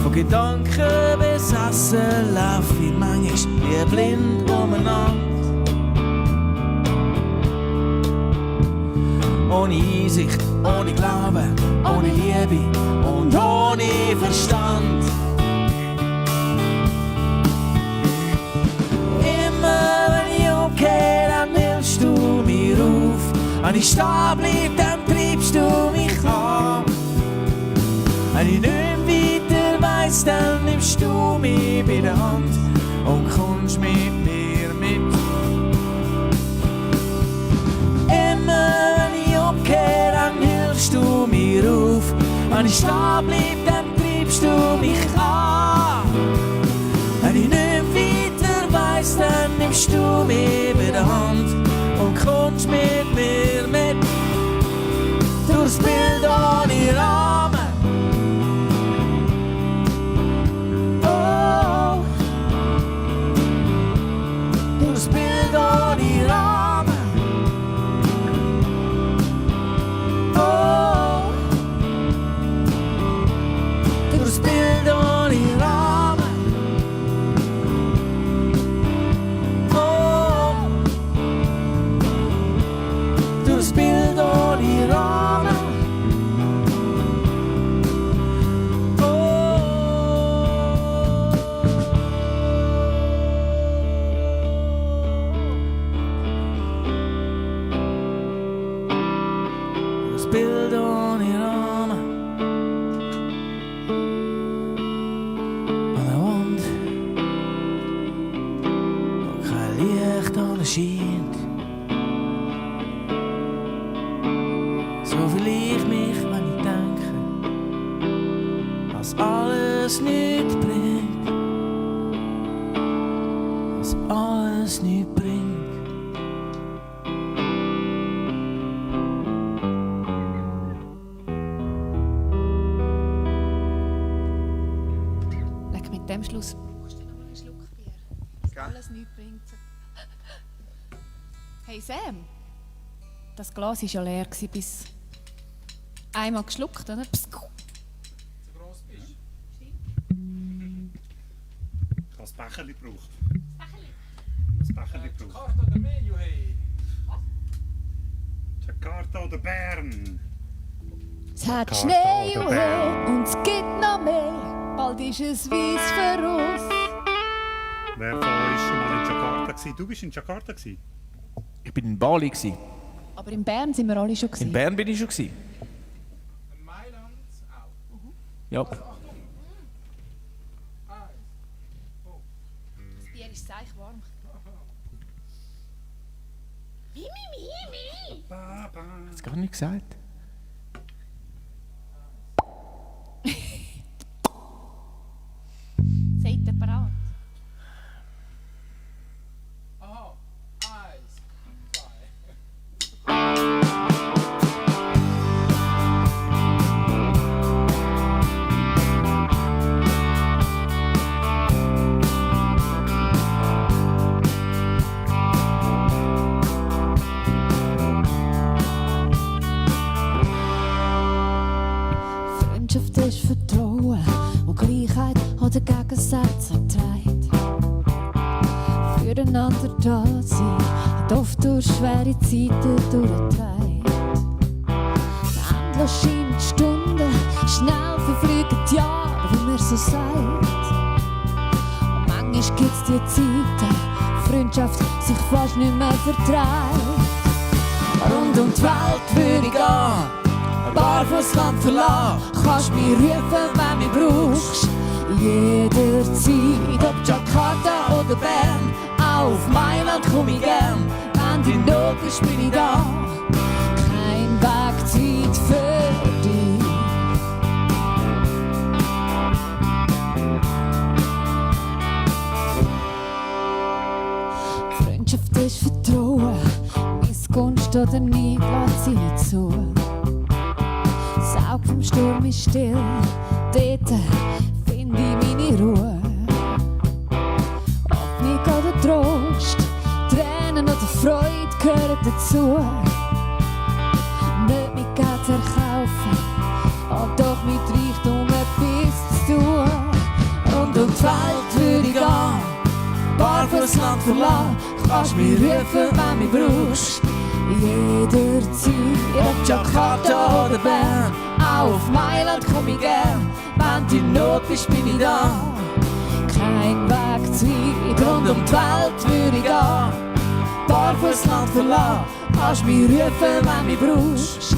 Von Gedanken besessen lauf ich manchmal wie blind umeinander. Ohne Einsicht, ohne Glauben, ohne Liebe und ohne Verstand. Immer wenn ich umkehre, dann nimmst du mir auf. Wenn ich stehen bleib, dann treibst du mich an. Wenn ich nicht weiter weiss, dann nimmst du mich bei der Hand und kommst mit mir mit. Immer wenn ich umkehre, dann hilfst du mir auf. Wenn ich stehen bleib, dann treibst du mich an. Wenn ich nicht weiter weiss, dann nimmst du mich bei der Hand und kommst mit mir mit. Durchs Bild ohne Rahmen. Oh, durchs Bild ohne Rahmen. Oh, durchs Bild ohne Rahmen. scheint. So will ich mich, wenn ich denke, was alles nichts bringt, was alles nichts bringt. Leg mit dem Schluss. Brauchst du noch mal einen Schluck Bier? Das alles nichts bringt. Hey Sam, das Glas war ja leer, bis einmal geschluckt, oder? Psst. So gross bist. Ich habe ein Becherli gebraucht. Ein Becherli gebraucht. Jakarta oder Meju, hey. Jakarta oder Bern? Es hat Jakarta Schnee oder und Bern? Höhe und es gibt noch mehr. Bald ist es weiss für uns. Wer von euch schon mal in Jakarta gewesen? Du bist in Jakarta gewesen? Ich bin in Bali. Aber in Bern sind wir alle schon gewesen. In Bern bin ich schon. In Mailand auch. Ja. Achtung. 1. Das Bier ist seich warm. Baba. Hat's gar nicht gesagt. Seid ihr bereit? Aha. 1, 2. Freundschaft ist Vertrauen, wo Gleichheit oder Gegensätze erträgt. Füreinander da sein, hat oft durch schwere Zeiten durchgetragen. Endlos scheinen die Stunden, schnell verfliegen die Jahre, wie man so sagt. Und manchmal gibt es die Zeiten, wo Freundschaft sich fast nicht mehr verträgt. Rund um die Welt würde ich gehen, barfuß Land verlassen. Kannst mich rufen, wenn du mich brauchst. Jederzeit, ob Jakarta oder Bern, auch auf Mailand komm ich gern. Wenn die Not ist, bin ich da. Kein Weg zu weit für dich. Freundschaft ist Vertrauen, Missgunst oder Neid lässt sie nicht zu. Das Auge vom Sturm ist still, dort finde ich meine Ruhe. Hoffnung oder Trost, Tränen oder Freude gehören dazu. Nicht mit Geld zu erkaufen, aber doch mit Reichtum etwas zu tun. Rund um die Welt würde ich gehen, barfuß Land verlassen. Kannst mich rufen, wenn du mich brauchst. Jederzeit, ob Jakarta oder Bern, auch auf Mailand komm ich gern. Wenn du in Not bist, bin ich da. Kein Weg zu weit, rund um die Welt würde ich gehen. Barfuß Land verlassen, kannst mich rufen, wenn du mich brauchst.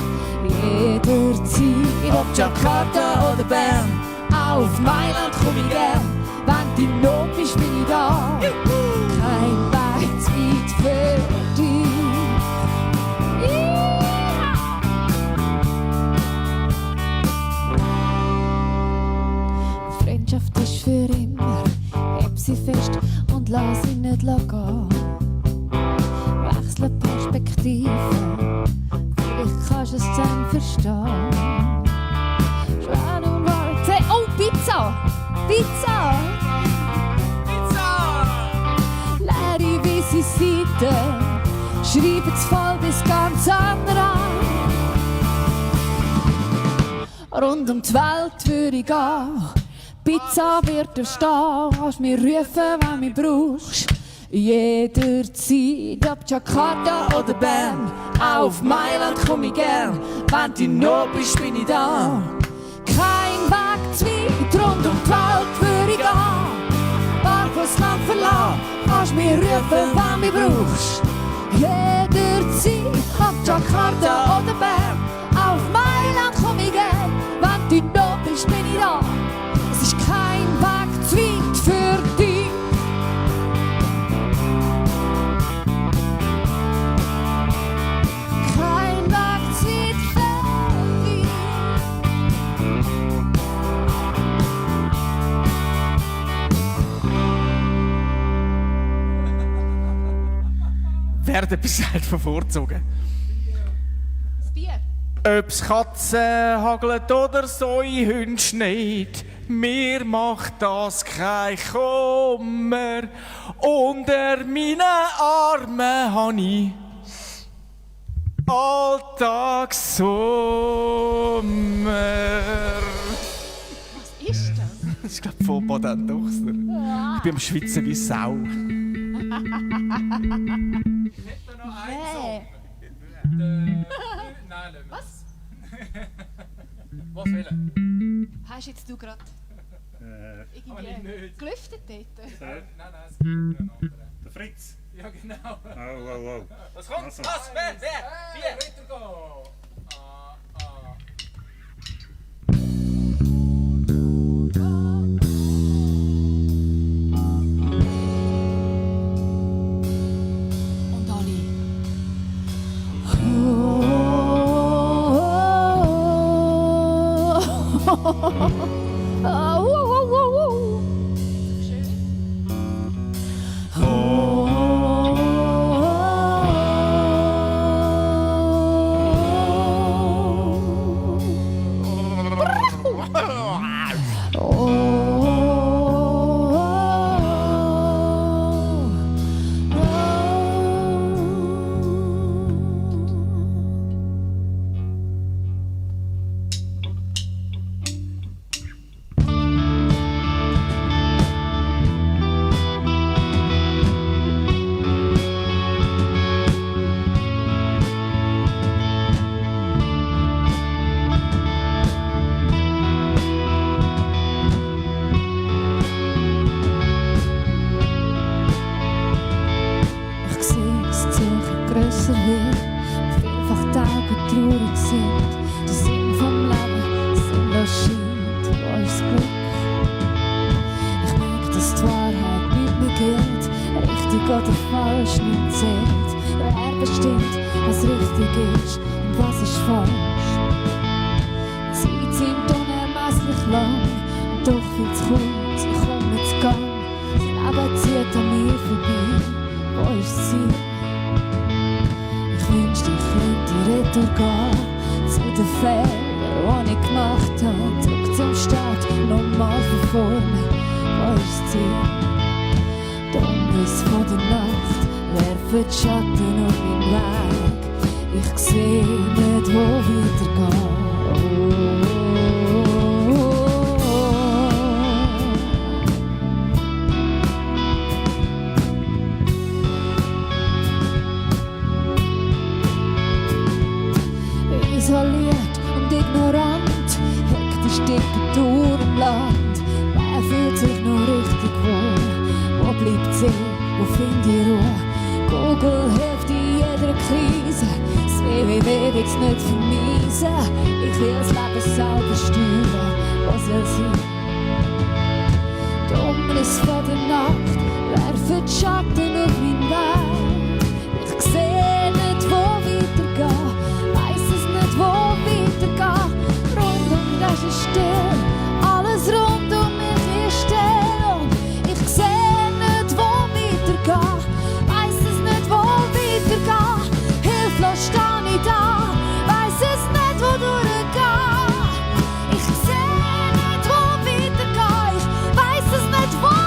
Jederzeit, ob Jakarta oder Bern, auch auf Mailand komm ich gern. Wenn du in Not bist, bin ich da. Kein Weg zu weit für dich. Freundschaft ist für immer, heb sie fest und lass sie nicht gehen. Wechsle Perspektive, vielleicht kannst du es dann verstehen. Random Words, hey, oh Pizza! Pizza! Leere weisse Seiten, schreiben es voll bis ganz andere. Rund um die Welt würde ich gehen. Pizza wird er stehen, kannst mich rufen, wenn du mich brauchst. Jederzeit, ob Jakarta oder Bern, auch auf Mailand komm ich gern. Wenn du in Not bist, bin ich da. Kein Weg zu weit, rund um die Welt würde ich gehen. Barfuß Land verlassen, kannst mich rufen, wenn du mich brauchst. Jederzeit, ob Jakarta oder Bern, auch auf Mailand komm ich gern. Wenn du in Not bist, bin ich da. Es ist kein Weg zu weit für dich. Wer hat etwas gesagt von vorzogen? Das Bier. Ob's Katzen hagelt oder Säuhunde schneit, mir macht das kein Kummer. Unter meinen Armen hab ich Alltagssommer. Was ist das? Das ist, glaube ich, von Baden Dochsner. Ich bin am Schwitzen wie Sau. Ich hätte noch einen Song. Nein, lassen wir. Was? Was will er? Hast jetzt du gerade Aber ich irgendwie nicht. gelüftet dort? Nein, es gibt einen anderen. Der Fritz. Ja, genau. Oh. Was kommt? Also. Was? Wer? Hey, weiter go. Und alle. Ich sehe, dass die Suche grösser wird, vielfach die Augen traurig sind. Der Sinn vom Leben sinnlos scheint. Wo ist das Glück? Ich merke, dass die Wahrheit nicht mehr gilt, richtig oder falsch nicht zählt. Wer bestimmt, was richtig ist und was ist falsch? Die Zeit sind unermesslich lang und doch viel zu kurz. Ich komme zu Gang, das Leben zieht an mir vorbei. Wo ist das Ziel? Ich wünschte, ich könnte retour gehen zu den Fehlern, die ich gemacht habe. Zurück zum Start, nochmal von vorne. Wo ist das Ziel? Dunkelnis von der Nacht werfen die Schatten auf meinen Weg. Ich sehe nicht, wo weitergehen. Isoliert und ignorant, hektisch Diktatur im Land. Wer fühlt sich noch richtig wohl? Wo bleibt sie? Wo findet die Ruhe? Google hilft in jeder Krise. Das www wird's nicht vermiesen. Ich will das Leben selber steuern. Wo soll sein? Dunkelnis von der Nacht werfen die Schatten auf meinen Weg. Ich sehe nicht, wo weitergehen. Wo weitergehen, rund das ist still, alles rund mich ist still. Ich sehe nicht, wo weitergehen, weiss es nicht, wo weitergehen. Hilflos steh ich da, weiss es nicht, wo durchgehen. Ich sehe nicht, wo weitergehen, ich weiss es nicht, wo weitergehen.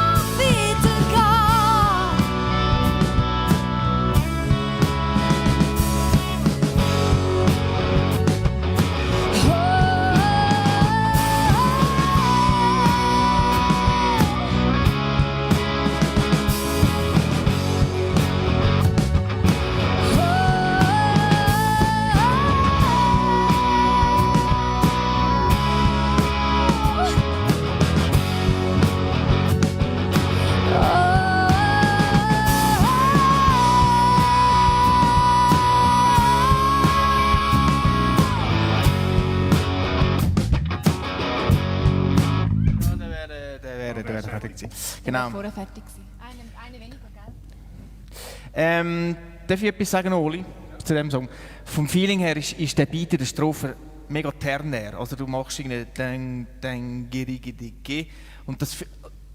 Genau. Vorher fertig gewesen. Eine weniger, gell? Darf ich etwas sagen, Oli, zu dem Song? Vom Feeling her ist der Beat in der Strophe mega ternär. Also du machst irgendwie den Gerigidigi. Und das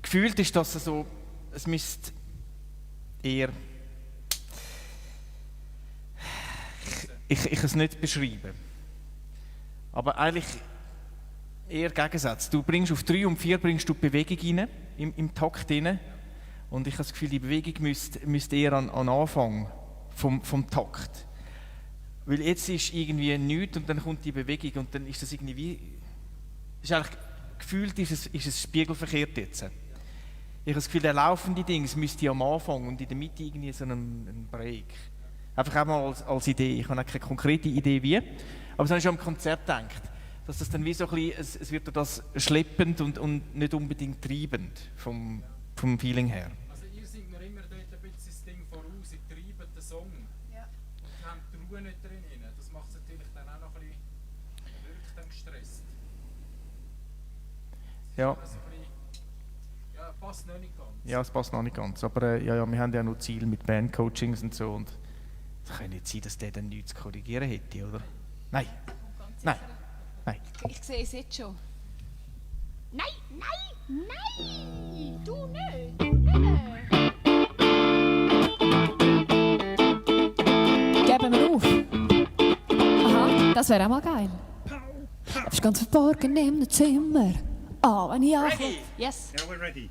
gefühlt ist, dass es müsste eher ich kann es nicht beschreiben. Aber eigentlich eher Gegensatz. Du bringst auf 3 und 4 bringst du die Bewegung rein, im Takt rein. Und ich habe das Gefühl, die Bewegung müsste eher an Anfang vom Takt. Weil jetzt ist irgendwie nichts und dann kommt die Bewegung und dann ist das irgendwie ist eigentlich, gefühlt ist es spiegelverkehrt jetzt. Ich habe das Gefühl, der laufende Ding müsste am Anfang und in der Mitte irgendwie so ein Break. Einfach auch mal als Idee. Ich habe auch keine konkrete Idee wie. Aber so habe ich schon am Konzert gedacht, dass das dann wie so ein bisschen, es wird das schleppend und nicht unbedingt treibend vom Feeling her. Also ihr singt mir immer dort ein bisschen das Ding voraus, ihr treibt den Song. Ja. Und habt die Ruhe nicht drin. Das macht es natürlich dann auch noch ein bisschen, wirkt dann gestresst. Ja. Also ein bisschen, ja, passt noch nicht ganz. Ja, es passt noch nicht ganz. Aber ja, wir haben ja noch Ziele mit Bandcoachings und so. Und es kann nicht sein, dass der dann nichts zu korrigieren hätte, oder? Nein. Nein. Nein. Ich sehe es jetzt schon. Nein, nein, nein! Du nicht! Geben wir auf. Aha, das wäre auch mal geil. Du bist ganz verborgen im Zimmer. Ah, wenn ich ankomme. Yes. Yeah, we're ready.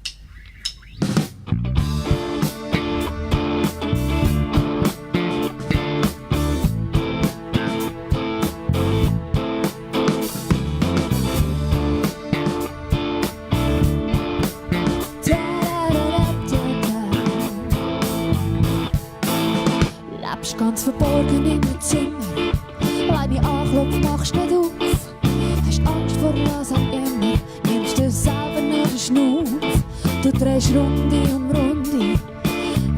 Lebst ganz verborgen im Zimmer. Wenn ich anklopfe, machst du nicht auf. Hast Angst vor was auch immer. Nimmst dir selber nur den Schnuff. Du drehst Runde um Runde.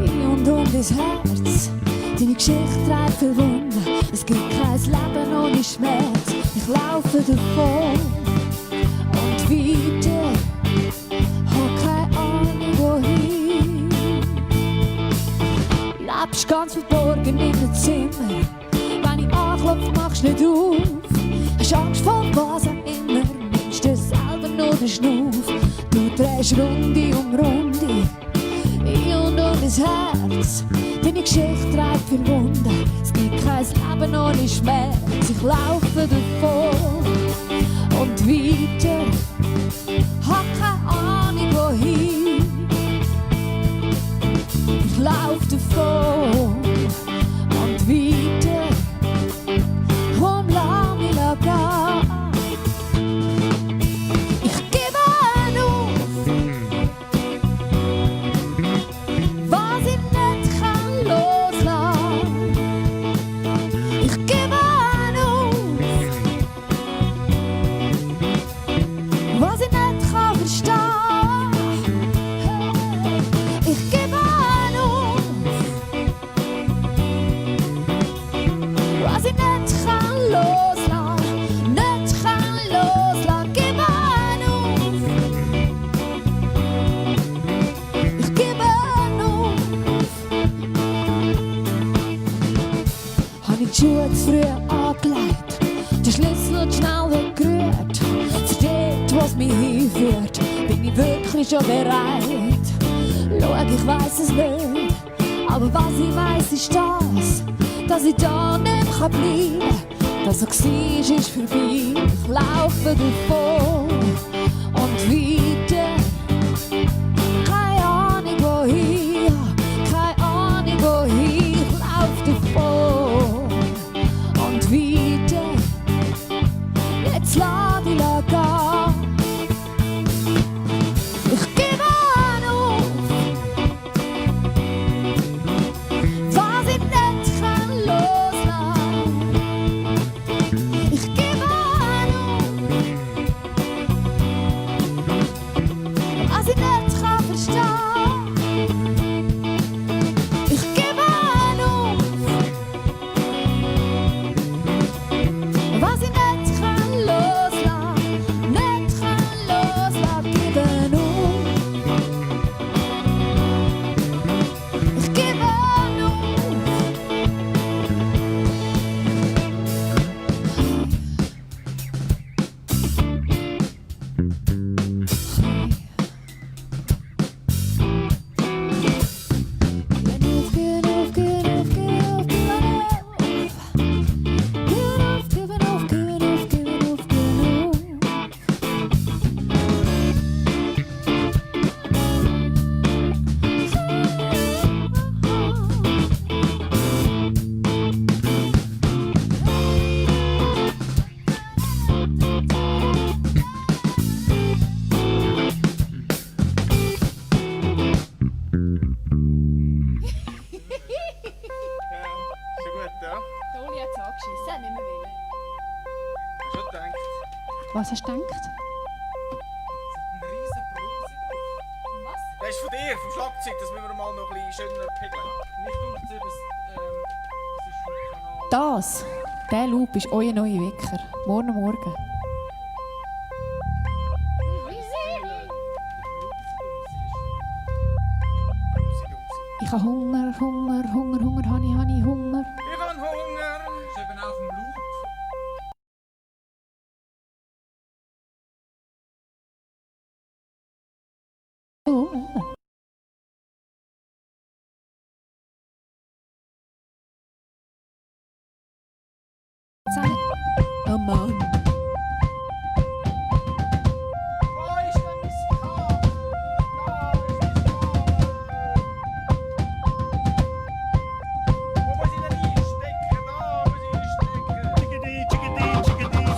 In und um dein Herz. Deine Geschichte trägt viel Wunder. Es gibt kein Leben ohne Schmerz. Ich laufe davon und weiter. Hab keine Ahnung wohin. Lebst ganz verborgen in dem Zimmer. Wenn ich anklopfe, machst du nicht auf. Hast Angst vor was auch immer. Nimmst dir selber nur den Schnuff. Du drehst Runde um Runde. In und um dein Herz. Deine Geschichte trägt viel Wunder. Es gibt kein Leben ohne Schmerz. Ich laufe davon und weiter. Hab keine Ahnung wohin. Ich lauf davon und weiter und lass mich gehen. Ich gebe auf, was ich nicht kann loslassen. Ich gebe auf, was ich nicht kann verstehen. Ich gebe was ich nicht kann loslassen, nicht kann loslassen, gib auf. Ich gebe auf. Hab ich die Schuhe zu früh angelegt, den Schlüssel schnell weggerührt. Für dort, was mich hinführt, bin ich wirklich schon bereit. Schau, ich weiss es nicht, aber was ich weiss ist das, dass ich da nicht bleiben kann. Das, was war, ist vorbei. Ich laufe davon und weiter. Keine Ahnung wohin, keine Ahnung wohin. Ich laufe davon und weiter. Jetzt lass dich gehen. Ich gebe auf, was ich nicht kann loslassen. Ich gebe auf, Was hast du gedacht? Ein riesen Brause drauf. Das ist von dir, vom Schlagzeug, das müssen wir mal noch ein bisschen schöner pegeln. Nicht unter das ist vom Kanal. Das, der Loop ist euer neuer Wecker. Morgen Morgen. Ich habe Hunger, Hunger, Hunger, Hunger, Honey, Honey, Hunger. Ich habe Hunger. Ist eben auch vom Loop. Oh. Oh Mann. Wo ist denn mein Kabel? Wo muss ich denn einstecken? Da muss ich einstecken. Chickadee, chickadee, chickadee.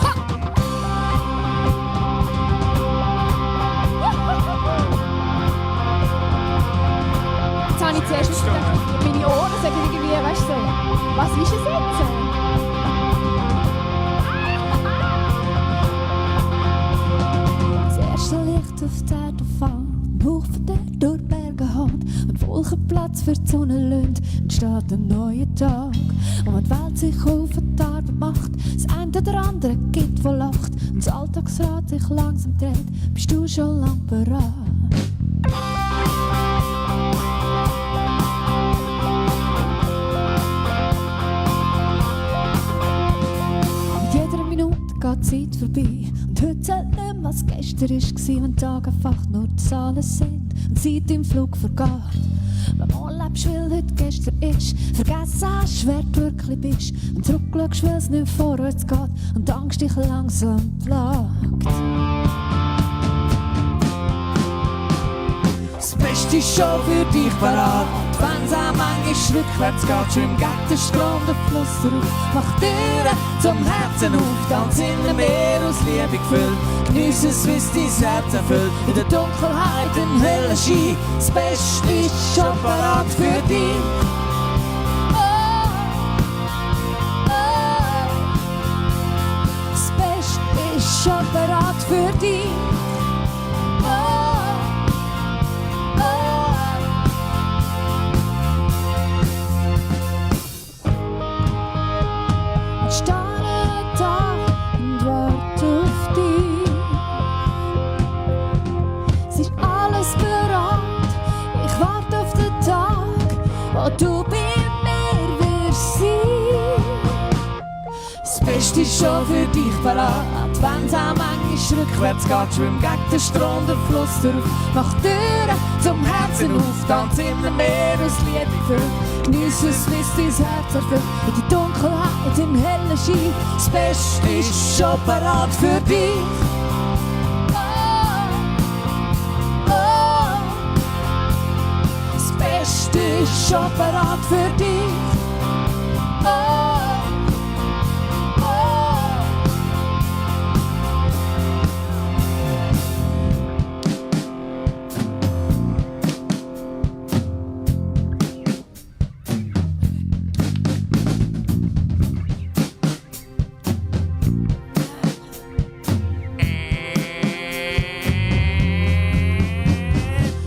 Jetzt habe ich zuerst gedacht, meine Ohren sagen irgendwie, weißt du, was ist es jetzt? Das erste Licht auf der Autobahn, Buch von der durch die Berge hat und Wolkenplatz für die Sonne lönt, entsteht ein neuer Tag. Und wenn die Welt sich auf die Arbeit macht, das eine oder andere gibt, wo lacht und das Alltagsrad sich langsam dreht, bist du schon lang bereit. Mit jeder Minute geht die Zeit vorbei. Und heute zählt nicht mehr, was gestern war, wenn Tage einfach nur die Zahlen sind und die Zeit im Flug vergeht. Wenn du mal lebst, weil heute gestern ist, vergessen hast, wer du wirklich bist. Und zurückschaust, weil es nicht vorwärts geht und die Angst dich langsam plagt. Das Beste ist schon für dich parat. Wenn's auch manchmal rückwärts geht, schwimm gegen den Strom, der Fluss zurück. Mach Türen zum Herzen auf, tanz in dem Meer aus Liebe gefüllt. Geniess es, wie's dein Herz erfüllt. In der Dunkelheit, im hellen Schein. Das Beste ist schon parat für dich. Das Beste ist schon parat für dich. Ich stehe da und warte auf dich. Es ist alles bereit. Ich warte auf den Tag, wo du bei mir wirst sein. Das Beste ist schon für dich parat. Wenn's auch manchmal rückwärts geht, schwimm gegen den Strom, der Fluss zurück. Mach Türen zum Herzen auf, tanz in dem Meer aus Liebe gefüllt. Geniess es, wie's dein Herz erfüllt. In die Dunkelheit, im hellen Schein. Das Beste ist schon parat für dich. Das Beste ist schon parat für dich.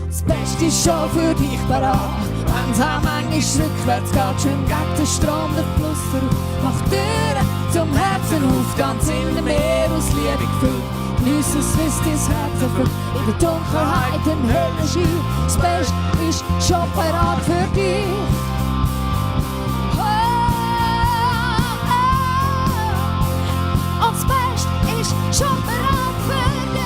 Das Beste ist schon für dich parat. Wenn's auch manchmal rückwärts geht, schwimm gegen den Strom, der Fluss zurück. Mach Türen zum Herzen auf, tanz in dem Meer aus Liebe gefüllt. Geniess es, wie's dein Herz erfüllt. In der Dunkelheit, im hellen Schein. Das Beste ist schon parat für dich. Und das Beste ist schon parat für dich.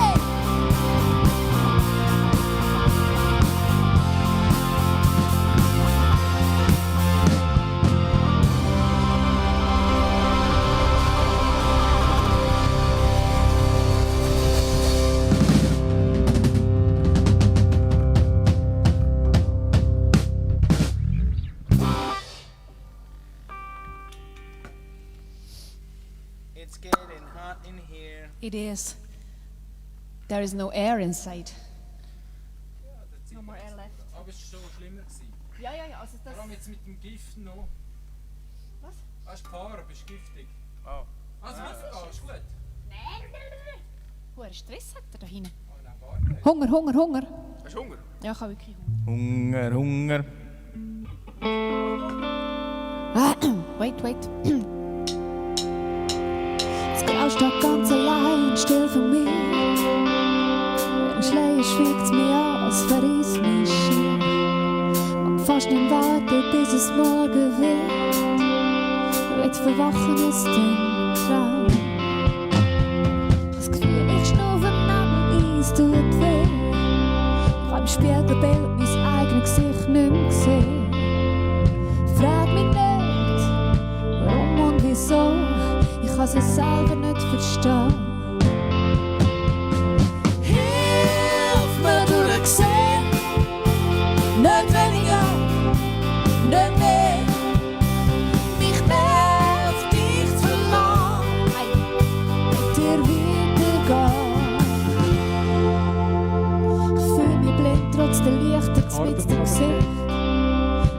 It's getting hot in here. It is. There is no air inside. No more air left. Aber es war schon schlimmer gewesen. Ja, also das... Vor allem jetzt mit dem Gift noch. Was? Hast du die Farbe, ist giftig. Oh. Also, ist gut. Nein. hohen Stress hat er da hinten. Hunger, Hunger, Hunger. Hast du Hunger? Ja, ich habe wirklich Hunger, Hunger. Hunger. Wait. Das Grau steht ganz allein, still für mich. Im Schleier schwiegt mir an, als verriss mich schier. Mag fast nicht warten, bis es morgen wird. Will verwachen aus dem Traum. Das Gefühl, ich schnaufe neben Eis, tut weh. Ich habe im Spiegelbild mein eigenes Gesicht nicht mehr gesehen. Frag mich nicht, warum und wieso. Ich kann es selber nicht verstehen. Hilf mir durchsehen, nicht weniger, nicht mehr. Mich nervt dich zu verlassen, mit dir weitergehen. Ich fühle mich blind trotz der Lichter mit dem Gesicht.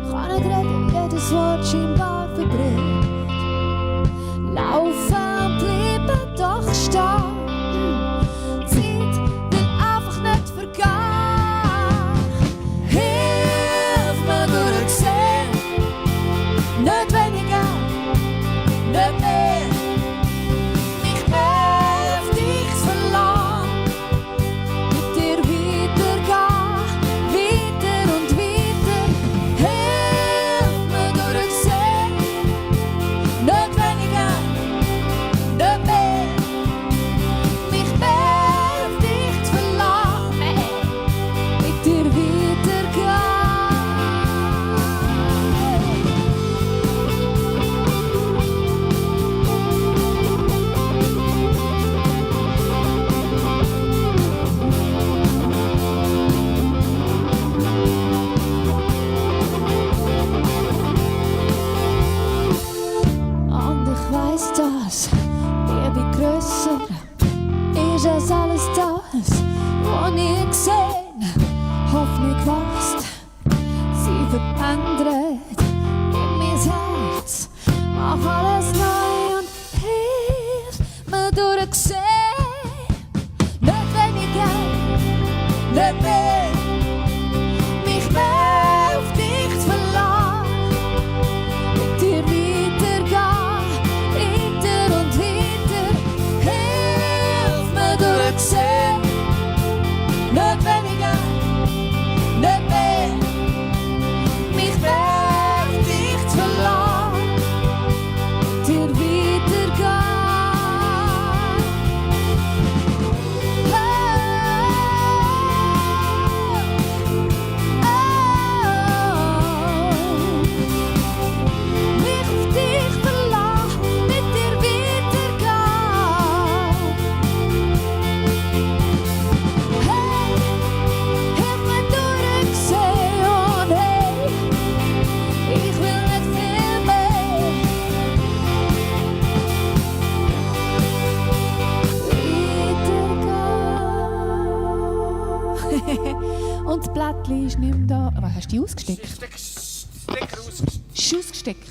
Ich kann nicht reden, jedes Wort scheinbar verbricht. Laufen, bleiben doch stehen. Zeit will einfach nicht vergehen. Hilf mir durchsehen, nicht weniger, nicht mehr. Mich nervt dich zu verlassen, mit dir weitergehen, weiter und weiter. Hilf mir durchsehen, nicht weniger, nicht mehr. Mich nervt dich zu verlassen, mit dir weitergehen. Und ich weiss das, Liebe grösser ist als alles das, was ich gesehen. Hoffnung wächst, sie verändert in mein Herz. Mach alles neu und hilf mir durchsehen. Nicht weniger, nicht mehr. Mich nervt dich zu verlassen, mit dir weitergehen, weiter und weiter. Hilf mir durchsehen, nicht weniger, nicht mehr. Mich nervt dich zu verlassen, mit dir weitergehen. Mich auf dich verlassen, mit dir weitergehen. Hey, hilf mir durchsehen und hey, ich will nicht viel mehr. Weitergehen. Und das Blättchen ist nicht mehr da. Was hast du die ausgesteckt? Stecker Ist ausgesteckt? ausgesteckt.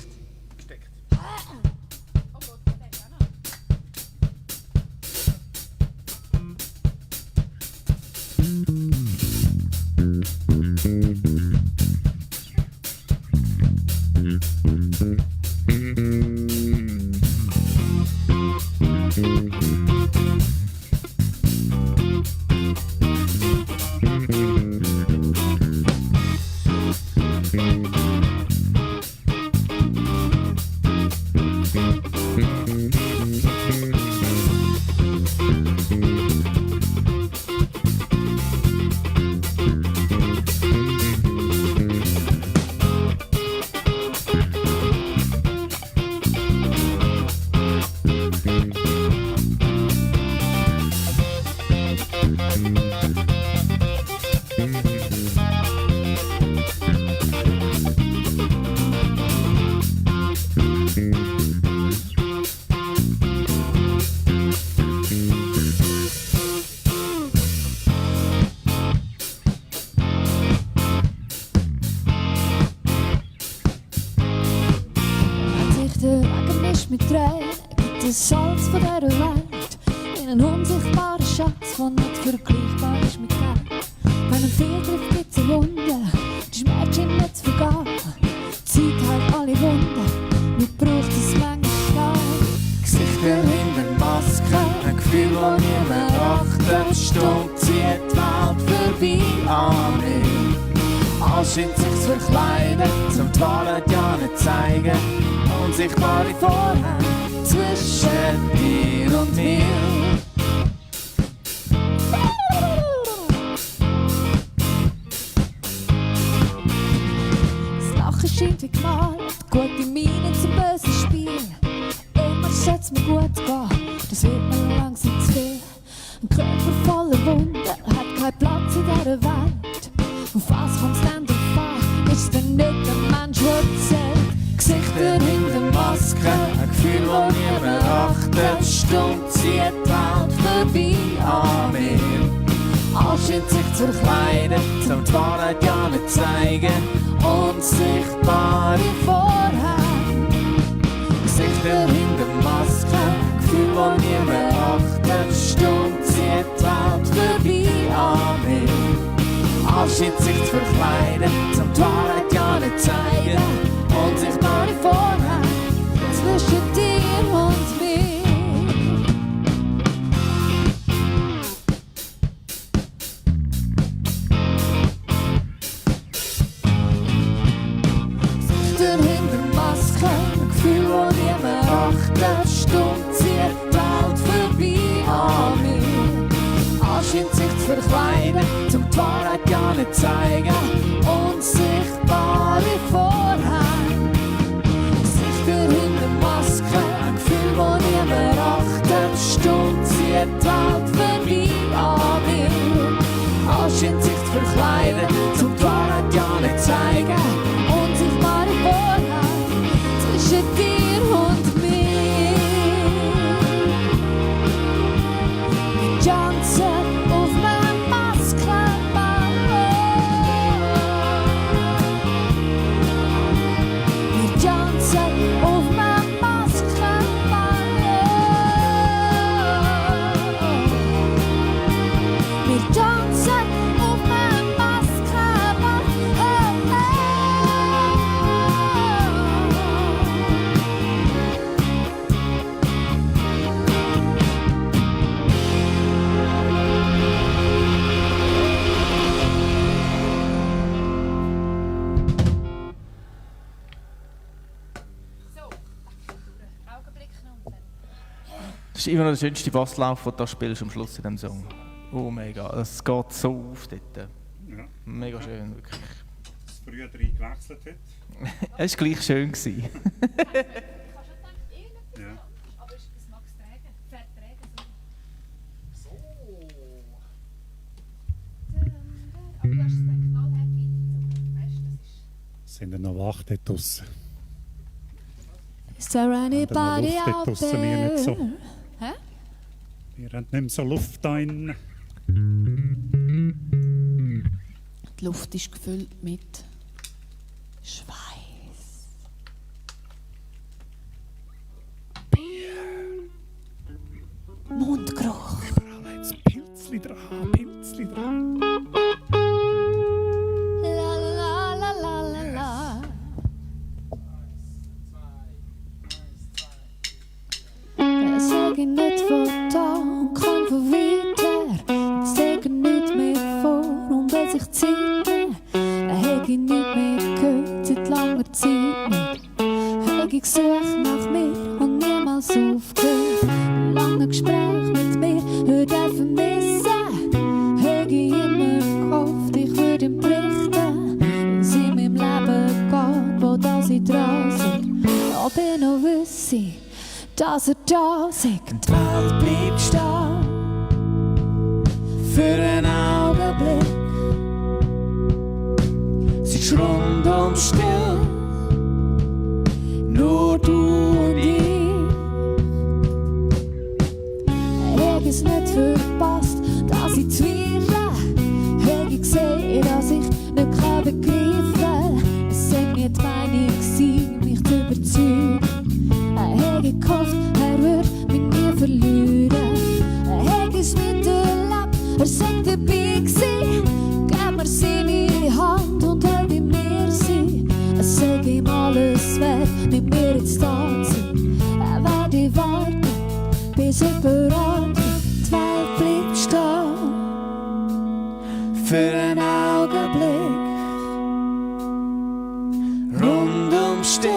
Der Regen mischt mit Tränen, gibt das Salz von dieser Welt in Ein unsichtbarer Schatz, der nicht vergleichbar ist mit Geld. Wenn ein Fehlgriff gibt es eine Wunde, die schmerzt ihm nicht zu vergehen. Die Zeit heilt alle Wunden, nicht braucht es manchmal. Gesichter hinter Masken, ein Gefühl, das niemand achtet. Stumm zieht die Welt vorbei an mir. Anscheint sich zu verkleiden, zum die Wahrheit ja nicht zeigen. Unsichtbare Vorhänge zwischen dir und mir. Das Lachen scheint wie gemalt, gute Miene zum bösen Spiel. Immer schätzt mir gut gehen, das wird mir langsam zu viel. Ein Körper voller Wunden hat keinen Platz in dieser Welt. Auf was kommt's denn drauf an? Ist denn nicht der Mensch, der zählt? Gesichter hinter Masken, ein Gefühl, das niemand achtet. Stumm zieht die Welt vorbei an mir. Anscheint sich zu verkleiden, zum die Wahrheit ja nicht zeigen. Unsichtbare Vorhänge. Gesichter hinter Masken, ein Gefühl, das niemand achtet. Stumm zieht die Welt vorbei an mir. Anscheint sich zu verkleiden, zum die Wahrheit ja nicht zeigen. Unsichtbare Vorhänge Zwischen dir und mir. Gesichter hinter Masken, ein Gefühl, das niemand achtet. Stumm zieht die Welt vorbei an mir. Anscheint sich zu verkleiden, zum die Wahrheit ja nicht zeigen. Unsichtbare Vorhänge. Gesichter hinter Masken, ein Gefühl, das niemand achtet. Stumm zieht die Welt vorbei an mir. Anscheint sich zu verkleiden, zum die Wahrheit ja nicht zeigen. Unsichtbare Vorhänge zwischen dir und mir. Wir tanzen auf meinem Maskenball. Wir tanzen auf meinem Maskenball. Wir tanzen auf meinem Maskenball. Das ist immer noch der schönste Basslauf, den du spielst am Schluss in diesem Song. Oh mega, das geht so auf dort. Ja. Mega schön, wirklich. Das früher drin gewechselt hat. Es war gleich schön. Gewesen. Ja. Aber es mag es tragen, verträgen. So. Aber du hast es dann knallhart weitergezogen. Weißt du, das ist... Sind dann noch wach dort draussen? Is there anybody Luft dort out draussen, wir nicht so. there? Hä? Wir haben nicht mehr so Luft da innen. Die Luft ist gefüllt mit Schweiß. Mundgeruch. Überall hat es Pilzli dran. La la la la la la. Es sage nicht von da und kann von weiter. Es sage nicht mehr vor und will sich Zeit nehmen. Hätte ich nicht mehr gehört, seit langer Zeit nicht. Hätte ich gesucht nach mir und niemals aufgehört. Lange Gespräche mit mir, würde er vermissen. Hätte ich immer gehofft, ich würde ihm berichten. Wenn es in meinem Leben geht, wo das ich dran sind. Ob ich noch wüsste, dass er da ist. Die Welt bleibt stehen für einen Augenblick. Sie ist rundum still, nur du und ich. Hätte es nicht verpasst, dass ich zweifle. Hätte ich gesehen, dass ich nicht begreifen kann. Es war nicht die Meinung, mich zu überzeugen. Hätte ich gehofft, er würde mich nie verlieren. wer mit mir ins Tanzen. Werde ich warten, bis jemand anderes die Welt bleibt stehen. Für einen Augenblick, rundum still,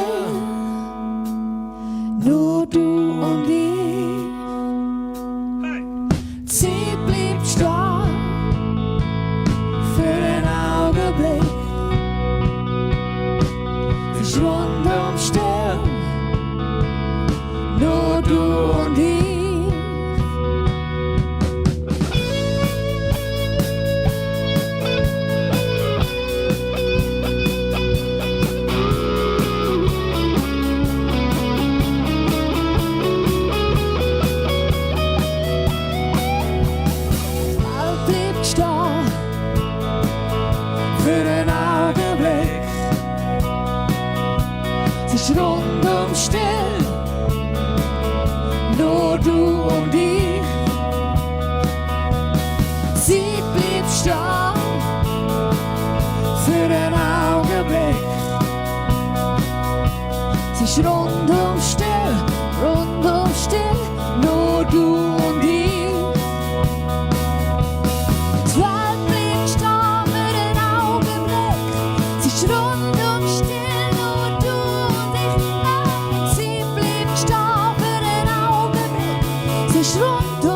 nur du und ich. Die Zeit bleibt stehen, für einen Augenblick. Sie ist rundum still, nur du und ich. Rundum still, nur du und ich. Zeit bleibt stehen, für einen Augenblick. Sie ist rundum still, nur du und ich. Die Welt bleibt stehen für einen Augenblick. Sie ist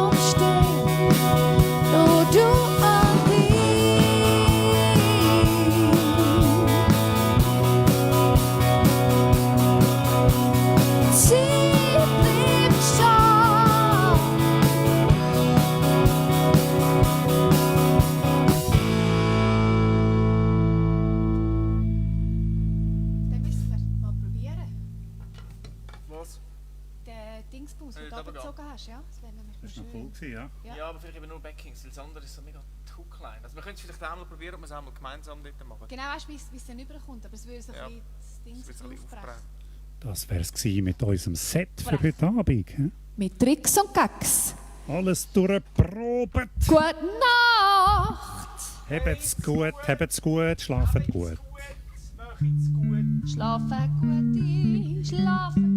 rundum still. Rundum still, nur du und ich. Sie bleibt stehen. Dann müssen wir mal probieren. Was? Den Dingsbums, den du abgezogen hast, ja? Das wäre nämlich Das war noch schön. voll gewesen, ja. Ja. Ja, aber vielleicht eben nur Backings, weil das andere ist so mega zu klein. Also wir können es vielleicht einmal probieren, ob wir es einmal gemeinsam dort machen. Genau, weißt du, wie es dann rüberkommt, aber es würde so Ja. ein bisschen das Ding Das wird so ein bisschen aufbrechen. aufbrechen. Das wäre es mit unserem Set für heute Abend. He? Mit Tricks und Gags. Alles durchprobt. Gute Nacht. Habt's gut, schlaft gut. Macht's gut. Schlafen gut ein, schlafen